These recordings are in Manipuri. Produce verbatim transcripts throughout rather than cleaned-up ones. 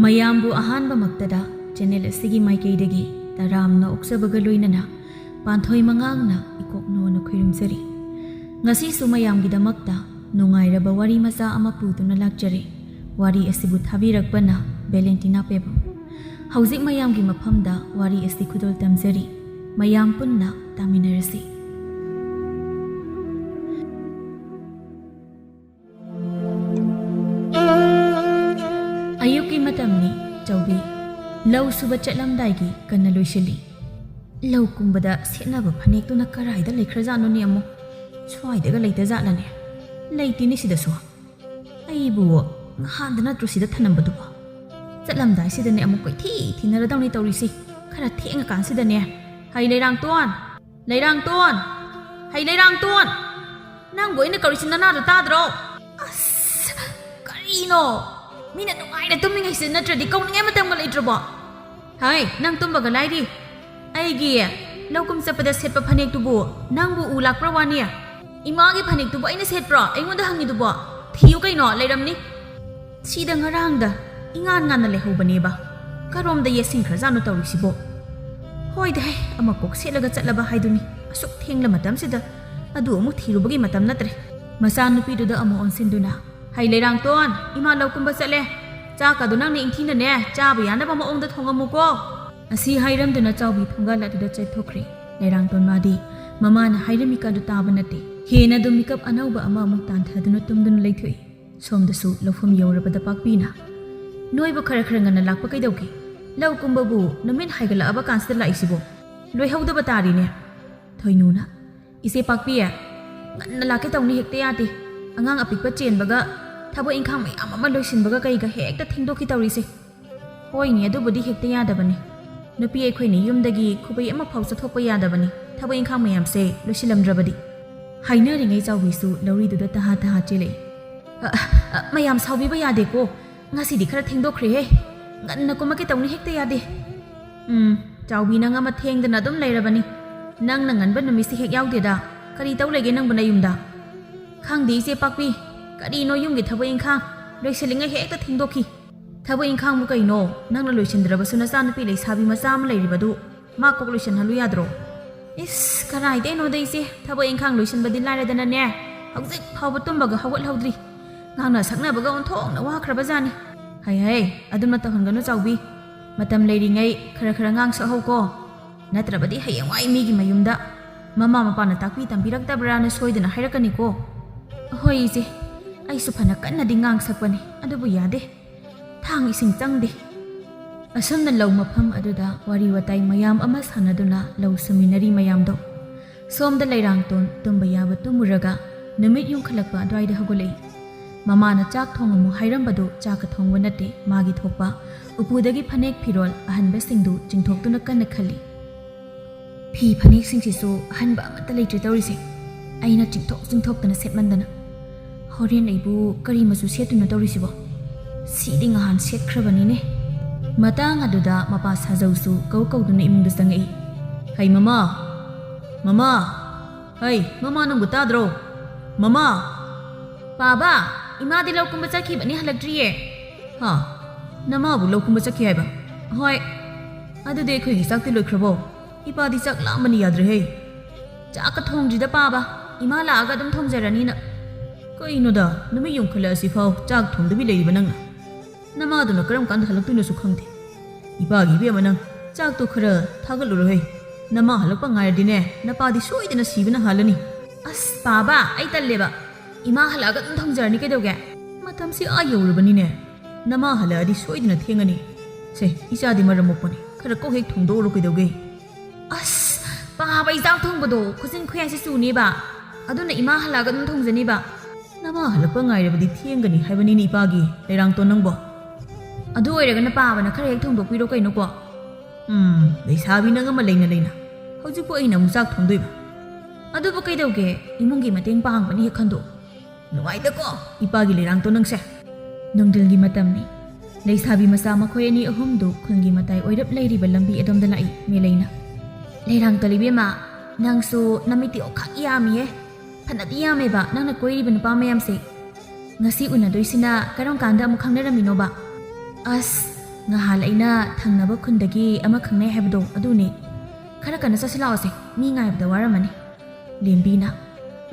ꯃꯌꯥꯝꯕꯨ ꯑꯍꯥꯟꯕꯃꯛꯇꯗ ꯆꯦꯅꯦꯜ ꯑꯁꯤꯒꯤ ꯃꯥꯏꯀꯩꯗꯒꯤ ꯇꯔꯥꯝꯅ ꯑꯣꯛꯆꯕꯒ ꯂꯣꯏꯅꯅ ꯄꯥꯟꯊꯣꯏ ꯃꯉꯥꯡꯅ ꯏꯀꯣꯛ ꯅꯣꯟꯅ ꯈꯣꯏꯔꯨꯝꯖꯔꯤ꯫ ꯉꯁꯤꯁꯨ ꯃꯌꯥꯝꯒꯤꯗꯃꯛꯇ ꯅꯨꯡꯉꯥꯏꯔꯕ ꯋꯥꯔꯤ ꯃꯆꯥ ꯑꯃ ꯄꯨꯗꯨꯅ ꯂꯥꯛꯆꯔꯤ꯫ ꯋꯥꯔꯤ ꯑꯁꯤꯕꯨ ꯊꯥꯕꯤꯔꯛꯄꯅ ꯚꯦꯂꯦꯟꯇꯤꯅꯥ ꯄꯦꯕꯝ꯫ ꯍꯧꯖꯤꯛ ꯃꯌꯥꯝꯒꯤ ꯃꯐꯝꯗ ꯋꯥꯔꯤ ꯑꯁꯤ ꯈꯨꯗꯣꯜ ꯇꯝꯖꯔꯤ꯫ ꯃꯌꯥꯝ ꯄꯨꯟꯅ ꯇꯥꯃꯤꯟꯅꯔꯁꯤ꯫ ꯑꯌꯨꯛꯀꯤ ꯃꯇꯝꯅꯤ, ꯆꯧꯕꯤ꯫ ꯂꯧ ꯁꯨꯕ ꯆꯠꯂꯝꯗꯥꯏꯒꯤ ꯀꯟꯅ ꯂꯣꯏꯁꯤꯜꯂꯤ꯫ ꯂꯧ ꯀꯨꯝꯕꯗ ꯁꯦꯠꯅꯕ ꯐꯅꯦꯛꯇꯨꯅ ꯀꯔꯥꯏꯗ ꯂꯩꯈ꯭ꯔꯖꯥꯠꯅꯣꯅꯦ ꯑꯃꯨꯛ? ꯁ꯭ꯋꯥꯏꯗꯒ ꯂꯩꯇꯖꯥꯠꯂꯅꯦ? ꯂꯩꯇꯦꯅꯦ ꯁꯤꯗꯁꯨ꯫ ꯑꯩꯕꯨ ꯉꯍꯥꯟꯗ ꯅꯠꯇ꯭ꯔꯣ ꯁꯤꯗ ꯊꯅꯝꯕꯗꯨꯕꯣ? ꯆꯠꯂꯝꯗꯥꯏꯁꯤꯗꯅꯦ ꯑꯃꯨꯛ ꯀꯣꯏꯊꯤ ꯊꯤꯅꯔꯗꯧꯅꯤ ꯇꯧꯔꯤꯁꯤ꯫ ꯈꯔ ꯊꯦꯡꯉꯀꯥꯟꯁꯤꯗꯅꯦ꯫ ꯍꯩ ꯂꯩꯔꯥꯡꯇꯣꯟ! ꯂꯩꯔꯥꯡꯇꯣꯟ! ꯍꯩ ꯂꯩꯔꯥꯡꯇꯣꯟ! ꯅꯪꯕꯨ ꯑꯩꯅ ꯀꯧꯔꯤꯁꯤ ꯅꯅꯥꯗꯣ ꯇꯥꯗ꯭ꯔꯣ? ꯑꯁ! ꯀꯔꯤꯅꯣ? ꯃꯤꯅ ꯅꯨꯡꯉꯥꯏꯅ ꯇꯨꯝꯃꯤꯉꯩꯁꯤꯗ ꯅꯠꯇ꯭ꯔꯗꯤ ꯀꯧꯅꯤꯡꯉꯥꯏ ꯃꯇꯝꯒ ꯂꯩꯇ꯭ꯔꯕꯣ? ꯍꯩ, ꯅꯪ ꯇꯨꯝꯕꯒ ꯂꯥꯏꯔꯤ꯫ ꯑꯩꯒꯤ ꯂꯧꯀꯨꯝ ꯆꯠꯄꯗ ꯁꯦꯠꯄ ꯐꯅꯦꯛꯇꯨꯕꯨ ꯅꯪꯕꯨ ꯎ ꯂꯥꯛꯄ꯭ꯔꯥ ꯋꯥꯅꯤ? ꯏꯃꯥꯒꯤ ꯐꯅꯦꯛꯇꯨꯕꯨ ꯑꯩꯅ ꯁꯦꯠꯄ꯭ꯔꯣ? ꯑꯩꯉꯣꯟꯗ ꯍꯪꯉꯤꯗꯨꯕꯣ? ꯊꯤꯌꯨ ꯀꯩꯅꯣ, ꯂꯩꯔꯝꯅꯤ꯫ ꯁꯤꯗ ꯉꯔꯥꯡꯗ ꯏꯉꯥꯟ ꯉꯥꯟꯅ ꯂꯩꯍꯧꯕꯅꯦꯕ꯫ ꯀꯔꯣꯝꯗ ꯌꯦꯠꯁꯤꯟꯈ꯭ꯔꯖꯥꯠꯅꯣ ꯇꯧꯔꯤꯁꯤꯕꯣ? ꯍꯣꯏꯗ ꯍꯦ, ꯑꯃ ꯀꯣꯛ ꯁꯦꯠꯂꯒ ꯆꯠꯂꯕ ꯍꯥꯏꯗꯨꯅꯤ꯫ ꯑꯁꯨꯛ ꯊꯦꯡꯂ ꯃꯇꯝꯁꯤꯗ ꯑꯗꯨ ꯑꯃꯨꯛ ꯊꯤꯔꯨꯕꯒꯤ ꯃꯇꯝ ꯅꯠꯇ꯭ꯔꯦ꯫ ꯃꯆꯥꯅꯨꯄꯤꯗꯨꯗ ꯑꯃꯨꯛ ꯑꯣꯟꯁꯤꯟꯗꯨꯅ, "ꯍꯩ ꯂꯩꯔꯥꯡꯇꯣꯟ, ꯏꯃꯥ ꯂꯧ ꯀꯨꯝꯕ ꯆꯠꯂꯦ꯫ ꯆꯥꯛꯀꯗꯣ ꯅꯪꯅ ꯏꯪꯊꯤꯅꯅꯦ ꯆꯥꯕ ꯌꯥꯅꯕ ꯃꯑꯣꯡꯗ ꯊꯣꯡꯉꯝꯃꯨꯀꯣ"꯫ ꯑꯁꯤ ꯍꯥꯏꯔꯝꯗꯨꯅ ꯆꯥꯎꯕꯤ ꯊꯣꯡꯒꯥꯜ ꯑꯗꯨꯗ ꯆꯠꯊꯣꯛꯈ꯭ꯔꯦ꯫ ꯂꯩꯔꯥꯡꯇꯣꯟ ꯃꯥꯗꯤ ꯃꯃꯥꯅ ꯍꯥꯏꯔꯝꯃꯤꯀꯥꯟꯗꯨ ꯇꯥꯕ ꯅꯠꯇꯦ꯫ ꯍꯦꯟꯅ ꯑꯗꯨꯝ ꯃꯤꯀꯞ ꯑꯅꯧꯕ ꯑꯃ ꯑꯃꯨꯛ ꯇꯥꯟꯊꯗꯨꯅ ꯇꯨꯝꯗꯨꯅ ꯂꯩꯊꯣꯛꯏ꯫ ꯁꯣꯝꯗꯁꯨ ꯂꯧꯐꯝ ꯌꯧꯔꯕꯗ ꯄꯥꯛꯄꯤꯅ, "ꯅꯣꯏꯕꯨ ꯈꯔ ꯈꯔ ꯉꯟꯅ ꯂꯥꯛꯄ ꯀꯩꯗꯧꯒꯦ? ꯂꯧ ꯀꯨꯝꯕꯕꯨ ꯅꯨꯃꯤꯠ ꯍꯥꯏꯒꯠꯂꯛꯑꯕ ꯀꯥꯟꯁꯤꯗ ꯂꯥꯛꯏꯁꯤꯕꯣ? ꯂꯣꯏꯍꯧꯗꯕ ꯇꯥꯔꯤꯅꯦ"꯫ ꯊꯣꯏꯅꯨꯅ, "ꯏꯆꯦ ꯄꯥꯛꯄꯤ, ꯉꯟꯅ ꯂꯥꯛꯀꯦ ꯇꯧꯅꯤ, ꯍꯦꯛꯇ ꯌꯥꯗꯦ꯫ ꯑꯉꯥꯡ ꯑꯄꯤꯛꯄ ꯆꯦꯟꯕꯒ, ꯊꯕꯛ ꯏꯪꯈꯥꯡ ꯃꯌꯥꯝ ꯑꯃ ꯂꯣꯏꯁꯤꯟꯕꯒ ꯀꯩꯒ ꯍꯦꯛꯇ ꯊꯦꯡꯗꯣꯛꯈꯤ ꯇꯧꯔꯤꯁꯦ"꯫ "ꯍꯣꯏꯅꯦ, ꯑꯗꯨꯕꯨꯗꯤ ꯍꯦꯛꯇ ꯌꯥꯗꯕꯅꯤ꯫ ꯅꯨꯄꯤ ꯑꯩꯈꯣꯏꯅ ꯌꯨꯝꯗꯒꯤ ꯈꯨꯕꯩ ꯑꯃꯐꯥꯎ ꯆꯠꯊꯣꯛꯄ ꯌꯥꯗꯕꯅꯤ, ꯊꯕꯛ ꯏꯪꯈꯥꯡ ꯃꯌꯥꯝꯁꯦ ꯂꯣꯏꯁꯤꯜꯂꯝꯗ꯭ꯔꯕꯗꯤ"꯫ ꯍꯥꯏꯅꯔꯤꯉꯩ ꯆꯥꯎꯕꯤꯁꯨ ꯂꯧꯔꯤꯗꯨꯗ ꯇꯍꯥ ꯇꯍꯥ ꯆꯦꯜꯂꯛꯏ꯫ "ꯑ, ꯑ, ꯃꯌꯥꯝ ꯁꯥꯎꯕꯤꯕ ꯌꯥꯗꯦꯀꯣ꯫ ꯉꯁꯤꯗꯤ ꯈꯔ ꯊꯦꯡꯗꯣꯛꯈ꯭ꯔꯦꯍꯦ꯫ ꯉꯟꯅ ꯀꯨꯝꯃꯛꯀꯦ ꯇꯧꯅꯤ, ꯍꯦꯛꯇ ꯌꯥꯗꯦ"꯫ "ꯎꯝ, ꯆꯥꯎꯕꯤ ꯅꯪ ꯑꯃ ꯊꯦꯡꯗꯅ ꯑꯗꯨꯝ ꯂꯩꯔꯕꯅꯤ꯫ ꯅꯪꯅ ꯉꯟꯕ ꯅꯨꯃꯤꯠꯁꯦ ꯍꯦꯛ ꯌꯥꯎꯗꯦꯗ꯫ ꯀꯔꯤ ꯇꯧ ꯂꯩꯒꯦ ꯅꯪꯕꯨ ꯅꯌꯨꯝꯗ? ꯈꯪꯗꯦ ꯏꯆꯦ ꯄꯥꯛꯄꯤ, ꯀꯔꯤꯅꯣ ꯌꯨꯝꯒꯤ ꯊꯕꯛ ꯏꯪꯈꯥꯡ ꯂꯣꯏꯁꯤꯜꯂꯤꯉꯩ ꯍꯦꯛꯇ ꯊꯦꯡꯗꯣꯛꯈꯤ꯫ ꯊꯕꯛ ꯏꯪꯈꯥꯡꯕꯨ ꯀꯩꯅꯣ? ꯅꯪꯅ ꯂꯣꯏꯁꯤꯟꯗ꯭ꯔꯕꯁꯨ ꯅꯆꯥꯅꯨꯄꯤ ꯂꯩꯁꯥꯕꯤ ꯃꯆꯥ ꯑꯃ ꯂꯩꯔꯤꯕꯗꯨ ꯃꯥ ꯀꯣꯛ ꯂꯣꯏꯁꯤꯟꯍꯜꯂꯨ ꯌꯥꯗ꯭ꯔꯣ? ꯏꯁ, ꯀꯗꯥꯏꯗꯩꯅꯣꯗ ꯏꯆꯦ, ꯊꯕꯛ ꯏꯪꯈꯥꯡ ꯂꯣꯏꯁꯤꯟꯕꯗꯤ ꯂꯥꯏꯔꯗꯅꯅꯦ, ꯍꯧꯖꯤꯛ ꯐꯥꯎꯕ ꯇꯨꯝꯕꯒ ꯍꯧꯒꯠꯍꯧꯗ꯭ꯔꯤ꯫ ꯉꯥꯡꯅ ꯁꯛꯅꯕꯒ ꯑꯣꯟꯊꯣꯛꯅ ꯋꯥꯈ꯭ꯔꯕꯖꯥꯠꯅꯤ꯫ ꯍꯩ ꯍꯩ, ꯑꯗꯨꯝꯅ ꯇꯧꯍꯟꯒꯅꯨ ꯆꯥꯎꯕꯤ꯫ ꯃꯇꯝ ꯂꯩꯔꯤꯉꯩ ꯈꯔ ꯈꯔ ꯉꯥꯡ ꯁꯛꯍꯧꯀꯣ꯫ ꯅꯠꯇ꯭ꯔꯕꯗꯤ ꯍꯌꯦꯡꯋꯥꯏ ꯃꯤꯒꯤ ꯃꯌꯨꯝꯗ ꯃꯃꯥ ꯃꯄꯥꯅ ꯇꯥꯛꯄꯤ ꯇꯝꯕꯤꯔꯛꯇꯕ꯭ꯔꯥꯅ ꯁꯣꯏꯗꯅ ꯍꯥꯏꯔꯛꯀꯅꯤꯀꯣ꯫ ꯍꯣꯏ ꯏꯆꯦ, ꯑꯩꯁꯨ ꯐꯅ ꯀꯟꯅꯗꯤ ꯉꯥꯡ ꯁꯛꯄꯅꯤ, ꯑꯗꯨꯕꯨ ꯌꯥꯗꯦ꯫ ꯊꯥꯡ ꯏꯁꯤꯡ ꯆꯪꯗꯦ꯫ ꯑꯁꯨꯝꯅ ꯂꯧ ꯃꯐꯝ ꯑꯗꯨꯗ ꯋꯥꯔꯤ ꯋꯥꯇꯥꯏ ꯃꯌꯥꯝ ꯑꯃ ꯁꯥꯟꯅꯗꯨꯅ ꯂꯧ ꯁꯨꯃꯤꯟꯅꯔꯤ ꯃꯌꯥꯝꯗꯣ꯫ ꯁꯣꯝꯗ ꯂꯩꯔꯥꯡꯇꯣꯟ ꯇꯨꯝꯕ ꯌꯥꯕ ꯇꯨꯝꯃꯨꯔꯒ ꯅꯨꯃꯤꯠ ꯌꯨꯡꯈꯠꯂꯛꯄ ꯑꯗꯨꯋꯥꯏꯗ ꯍꯧꯒꯠꯂꯛꯏ꯫ ꯃꯃꯥꯅ ꯆꯥꯛ ꯊꯣꯡꯉꯝꯃꯨ ꯍꯥꯏꯔꯝꯕꯗꯨ ꯆꯥꯛꯀ ꯊꯣꯡꯕ ꯅꯠꯇꯦ, ꯃꯥꯒꯤ ꯊꯣꯛꯄ ꯎꯄꯨꯗꯒꯤ ꯐꯅꯦꯛ ꯐꯤꯔꯣꯜ ꯑꯍꯟꯕꯁꯤꯡꯗꯨ ꯆꯤꯡꯊꯣꯛꯇꯨꯅ ꯀꯟꯅ ꯈꯜꯂꯤ꯫ ꯐꯤ ꯐꯅꯦꯛꯁꯤꯡꯁꯤꯁꯨ ꯑꯍꯟꯕ ꯑꯃꯠꯇ ꯂꯩꯇ꯭ꯔꯦ ꯇꯧꯔꯤꯁꯦ꯫ ꯑꯩꯅ ꯆꯤꯡꯊꯣꯛ ꯆꯤꯡꯊꯣꯛꯇꯅ ꯁꯦꯠꯃꯟꯗꯅ꯫ ꯍꯣꯔꯦꯟ ꯑꯩꯕꯨ ꯀꯔꯤ ꯃꯆꯨ ꯁꯦꯠꯇꯣꯏꯅꯣ ꯇꯧꯔꯤꯁꯤꯕꯣ? ꯁꯤꯗꯤ ꯉꯍꯥꯟ ꯁꯦꯠꯈ꯭ꯔꯕꯅꯤꯅꯦ꯫ ꯃꯇꯥꯡ ꯑꯗꯨꯗ ꯃꯄꯥ ꯁꯥꯖꯧꯁꯨ ꯀꯧ ꯀꯧꯗꯨꯅ ꯏꯃꯨꯡꯗ ꯆꯪꯉꯛꯏ꯫ "ꯍꯩ ꯃꯃꯥ! ꯃꯃꯥ! ꯍꯩ, ꯃꯃꯥ ꯅꯪꯕꯨ ꯇꯥꯗ꯭ꯔꯣ? ꯃꯃꯥ!" "ꯄꯥꯕ, ꯏꯃꯥꯗꯤ ꯂꯧ ꯀꯨꯝꯕ ꯆꯠꯈꯤꯕꯅꯤ, ꯍꯜꯂꯛꯇ꯭ꯔꯤꯌꯦ꯫" "ꯍꯥ? ꯅꯃꯥꯕꯨ ꯂꯧ ꯀꯨꯝꯕ ꯆꯠꯈꯤ ꯍꯥꯏꯕ?" "ꯍꯣꯏ꯫" "ꯑꯗꯨꯗꯤ ꯑꯩꯈꯣꯏꯒꯤ ꯆꯥꯛꯇꯤ ꯂꯣꯏꯈ꯭ꯔꯕꯣ? ꯏꯄꯥꯗꯤ ꯆꯥꯛ ꯂꯥꯝꯕꯅ ꯌꯥꯗ꯭ꯔꯦꯍꯦ꯫" "ꯆꯥꯛꯀ ꯊꯣꯡꯗ꯭ꯔꯤꯗ ꯄꯥꯕ, ꯏꯃꯥ ꯂꯥꯛꯑꯒ ꯑꯗꯨꯝ ꯊꯣꯡꯖꯔꯅꯤꯅ꯫" "ꯀꯩꯅꯣꯗ, ꯅꯨꯃꯤꯠ ꯌꯨꯡꯈꯠꯂꯛꯑꯁꯤꯐꯥꯎ ꯆꯥꯛ ꯊꯣꯡꯗꯕꯤ ꯂꯩꯔꯤꯕ ꯅꯪꯅ? ꯅꯃꯥꯗꯨꯅ ꯀꯔꯝ ꯀꯥꯟꯗ ꯍꯜꯂꯛꯇꯣꯏꯅꯣꯁꯨ ꯈꯪꯗꯦ꯫ ꯏꯄꯥꯒꯤ ꯏꯕꯦꯝꯃ ꯅꯪ, ꯆꯥꯛꯇꯣ ꯈꯔ ꯊꯥꯒꯠꯂꯨꯔꯣꯍꯦ꯫ ꯅꯃꯥ ꯍꯜꯂꯛꯄ ꯉꯥꯏꯔꯗꯤꯅꯦ, ꯅꯄꯥꯗꯤ ꯁꯣꯏꯗꯅ ꯁꯤꯕꯅ ꯍꯥꯜꯂꯅꯤ꯫" "ꯑꯁ ꯄꯥꯕ, ꯑꯩ ꯇꯜꯂꯦꯕ꯫ ꯏꯃꯥ ꯍꯜꯂꯛꯑꯒ ꯑꯗꯨꯝ ꯊꯣꯡꯖꯔꯅꯤ ꯀꯩꯗꯧꯒꯦ?" "ꯃꯇꯝꯁꯤ ꯑꯥ ꯌꯧꯔꯕꯅꯤꯅꯦ꯫ ꯅꯃꯥ ꯍꯜꯂꯛꯑꯗꯤ ꯁꯣꯏꯗꯅ ꯊꯦꯡꯉꯅꯤ꯫ ꯁꯦ, ꯏꯆꯥꯗꯤ ꯃꯔꯝ ꯃꯣꯛꯄꯅꯤ, ꯈꯔ ꯀꯣꯛ ꯍꯦꯛ ꯊꯣꯡꯗꯣꯛꯎꯔꯣ ꯀꯩꯗꯧꯒꯦ?" "ꯑꯁ ꯄꯥꯕ, ꯑꯩ ꯆꯥꯛ ꯊꯣꯡꯕꯗꯣ ꯈꯨꯖꯤꯟ ꯈꯨꯌꯥꯏꯁꯦ ꯆꯨꯅꯦꯕ꯫ ꯑꯗꯨꯅ ꯏꯃꯥ ꯍꯜꯂꯛꯑꯒ ꯑꯗꯨꯝ ꯊꯣꯡꯖꯅꯦꯕ꯫" "ꯅꯃꯥ ꯍꯜꯂꯛꯄ ꯉꯥꯏꯔꯕꯗꯤ ꯊꯦꯡꯒꯅꯤ ꯍꯥꯏꯕꯅꯤꯅꯦ ꯏꯄꯥꯒꯤ, ꯂꯩꯔꯥꯡꯇꯣꯟ ꯅꯪꯕꯣ꯫" "ꯑꯗꯨ ꯑꯣꯏꯔꯒꯅ ꯄꯥꯕꯅ ꯈꯔ ꯍꯦꯛ ꯊꯣꯡꯗꯣꯛꯄꯤꯔꯣ ꯀꯩꯅꯣꯀꯣ꯫" "ꯎꯝ, ꯂꯩꯁꯥꯕꯤ ꯅꯪ ꯑꯃ ꯂꯩꯅ ꯂꯩꯅ ꯍꯧꯖꯤꯛꯄꯨ ꯑꯩꯅ ꯑꯃꯨꯛ ꯆꯥꯛ ꯊꯣꯡꯗꯣꯏꯕ?" "ꯑꯗꯨꯕꯨ ꯀꯩꯗꯧꯒꯦ, ꯏꯃꯨꯡꯒꯤ ꯃꯇꯦꯡ ꯄꯥꯡꯕꯅ ꯍꯦꯛ ꯈꯟꯗꯣꯛ꯫ ꯅꯨꯡꯉꯥꯏꯗꯀꯣ ꯏꯄꯥꯒꯤ ꯂꯩꯔꯥꯡꯇꯣꯟ ꯅꯪꯁꯦ꯫" ꯅꯨꯡꯊꯤꯜꯒꯤ ꯃꯇꯝꯅꯤ꯫ ꯂꯩꯁꯥꯕꯤ ꯃꯆꯥ ꯃꯈꯣꯏ ꯑꯅꯤ ꯑꯍꯨꯝꯗꯨ ꯈꯨꯜꯒꯤ ꯃꯇꯥꯏ ꯑꯣꯏꯔꯞ ꯂꯩꯔꯤꯕ ꯂꯝꯕꯤ ꯑꯗꯣꯝꯗ ꯂꯥꯛꯏ꯫ ꯃꯦꯂꯩꯅ, "ꯂꯩꯔꯥꯡꯇꯣꯟ ꯏꯕꯦꯝꯃ, ꯅꯪꯁꯨ ꯅꯃꯤꯠꯇꯤ ꯑꯣꯈꯥꯛ ꯌꯥꯝꯃꯤꯍꯦ꯫ ꯐꯅꯗꯤ ꯌꯥꯝꯃꯦꯕ ꯅꯪꯅ ꯀꯣꯏꯔꯤꯕ ꯅꯨꯄꯥ ꯃꯌꯥꯝꯁꯦ꯫ ꯉꯁꯤ ꯎꯅꯗꯣꯏꯁꯤꯅ ꯀꯔꯝ ꯀꯥꯟꯗ ꯑꯃꯨꯛ ꯈꯪꯅꯔꯝꯃꯤꯅꯣꯕ? ꯑꯁ, ꯉꯍꯥꯟ ꯑꯩꯅ ꯊꯪꯅꯕ ꯈꯨꯟꯗꯒꯤ ꯑꯃ ꯈꯪꯅꯩ ꯍꯥꯏꯕꯗꯣ ꯑꯗꯨꯅꯦ꯫ ꯈꯔ ꯀꯟꯅ ꯆꯠꯁꯤ ꯂꯥꯛꯑꯣꯁꯦ, ꯃꯤ ꯉꯥꯏꯕꯗ ꯋꯥꯔꯝꯃꯅꯤ꯫ ꯂꯦꯝꯕꯤꯅ,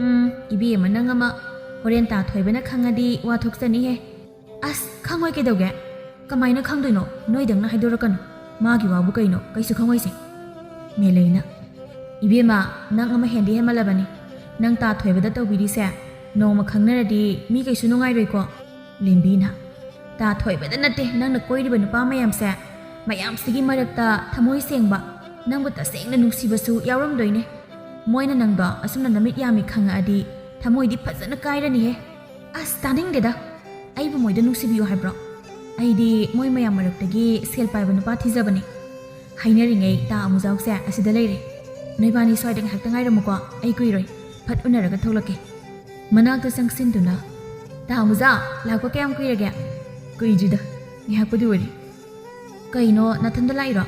"ꯎꯝ, ꯏꯕꯦꯝꯃ ꯅꯪ ꯑꯃ, ꯍꯣꯔꯦꯟ ꯇꯥ ꯊꯣꯏꯕꯅ ꯈꯪꯉꯗꯤ ꯋꯥ ꯊꯣꯛꯆꯅꯤꯍꯦ"꯫ "ꯑꯁ, ꯈꯪꯉꯣꯏ ꯀꯩꯗꯧꯒꯦ? ꯀꯃꯥꯏꯅ ꯈꯪꯗꯣꯏꯅꯣ? ꯅꯣꯏꯗꯪꯅ ꯍꯥꯏꯗꯣꯔꯛꯀꯅꯨ꯫ ꯃꯥꯒꯤ ꯋꯥꯕꯨ ꯀꯩꯅꯣ, ꯀꯩꯁꯨ ꯈꯪꯉꯣꯏꯁꯦ"꯫ ꯃꯦꯂꯩꯅ, "ꯏꯕꯦꯝꯃ, ꯅꯪ ꯑꯃ ꯍꯦꯟꯗꯤ ꯍꯦꯟꯃꯜꯂꯕꯅꯤ꯫ ꯅꯪ ꯇꯥ ꯊꯣꯏꯕꯗ ꯇꯧꯕꯤꯔꯤꯁꯦ꯫ ꯅꯣꯡꯃ ꯈꯪꯅꯔꯗꯤ ꯃꯤ ꯀꯩꯁꯨ ꯅꯨꯡꯉꯥꯏꯔꯣꯏꯀꯣ"꯫ ꯂꯦꯝꯕꯤꯅ, "ꯇꯥ ꯊꯣꯏꯕꯗ ꯅꯠꯇꯦ ꯅꯪꯅ ꯀꯣꯏꯔꯤꯕ ꯅꯨꯄꯥ ꯃꯌꯥꯝꯁꯦ, ꯃꯌꯥꯝꯁꯤꯒꯤ ꯃꯔꯛꯇ ꯊꯃꯣꯏ ꯁꯦꯡꯕ, ꯅꯪꯕꯨ ꯇꯁꯦꯡꯅ ꯅꯨꯡꯁꯤꯕꯁꯨ ꯌꯥꯎꯔꯝꯗꯣꯏꯅꯦ꯫ ꯃꯣꯏꯅ ꯅꯪꯗꯣ ꯑꯁꯨꯝꯅ ꯅꯃꯤꯠ ꯌꯥꯝꯃꯤ ꯈꯪꯉꯛꯑꯗꯤ ꯊꯃꯣꯏꯗꯤ ꯐꯖꯅ ꯀꯥꯏꯔꯅꯤꯍꯦ"꯫ "ꯑꯁ, ꯇꯥꯅꯤꯡꯗꯦꯗ꯫ ꯑꯩꯕꯨ ꯃꯣꯏꯗ ꯅꯨꯡꯁꯤꯕꯤꯌꯨ ꯍꯥꯏꯕ꯭ꯔꯣ? ꯑꯩꯗꯤ ꯃꯣꯏ ꯃꯌꯥꯝ ꯃꯔꯛꯇꯒꯤ ꯁꯦꯜ ꯄꯥꯏꯕ ꯅꯨꯄꯥ ꯊꯤꯖꯕꯅꯦ"꯫ ꯍꯥꯏꯅꯔꯤꯉꯩ ꯇꯥ ꯑꯃꯨꯖꯥꯎꯁꯦ ꯑꯁꯤꯗ ꯂꯩꯔꯦ꯫ "ꯅꯣꯏꯕꯥꯅꯤ ꯁ꯭ꯋꯥꯏꯗ ꯉꯥꯏꯍꯥꯛꯇ ꯉꯥꯏꯔꯝꯃꯨꯀꯣ, ꯑꯩ ꯀꯨꯏꯔꯣꯏ꯫ ꯐꯠ ꯎꯅꯔꯒ ꯊꯣꯛꯂꯛꯀꯦ"꯫ ꯃꯅꯥꯛꯇ ꯆꯪꯁꯤꯟꯗꯨꯅ, "ꯇꯥ ꯑꯃꯨꯖꯥꯎ, ꯂꯥꯛꯄ ꯀꯌꯥꯝ ꯀꯨꯏꯔꯒꯦ?" "ꯀꯨꯏꯗ꯭ꯔꯤꯗ, ꯉꯥꯏꯍꯥꯛꯄꯨꯗꯤ ꯑꯣꯏꯔꯦ"꯫ "ꯀꯩꯅꯣ, ꯅꯊꯟꯗ ꯂꯥꯛꯏꯔꯣ?"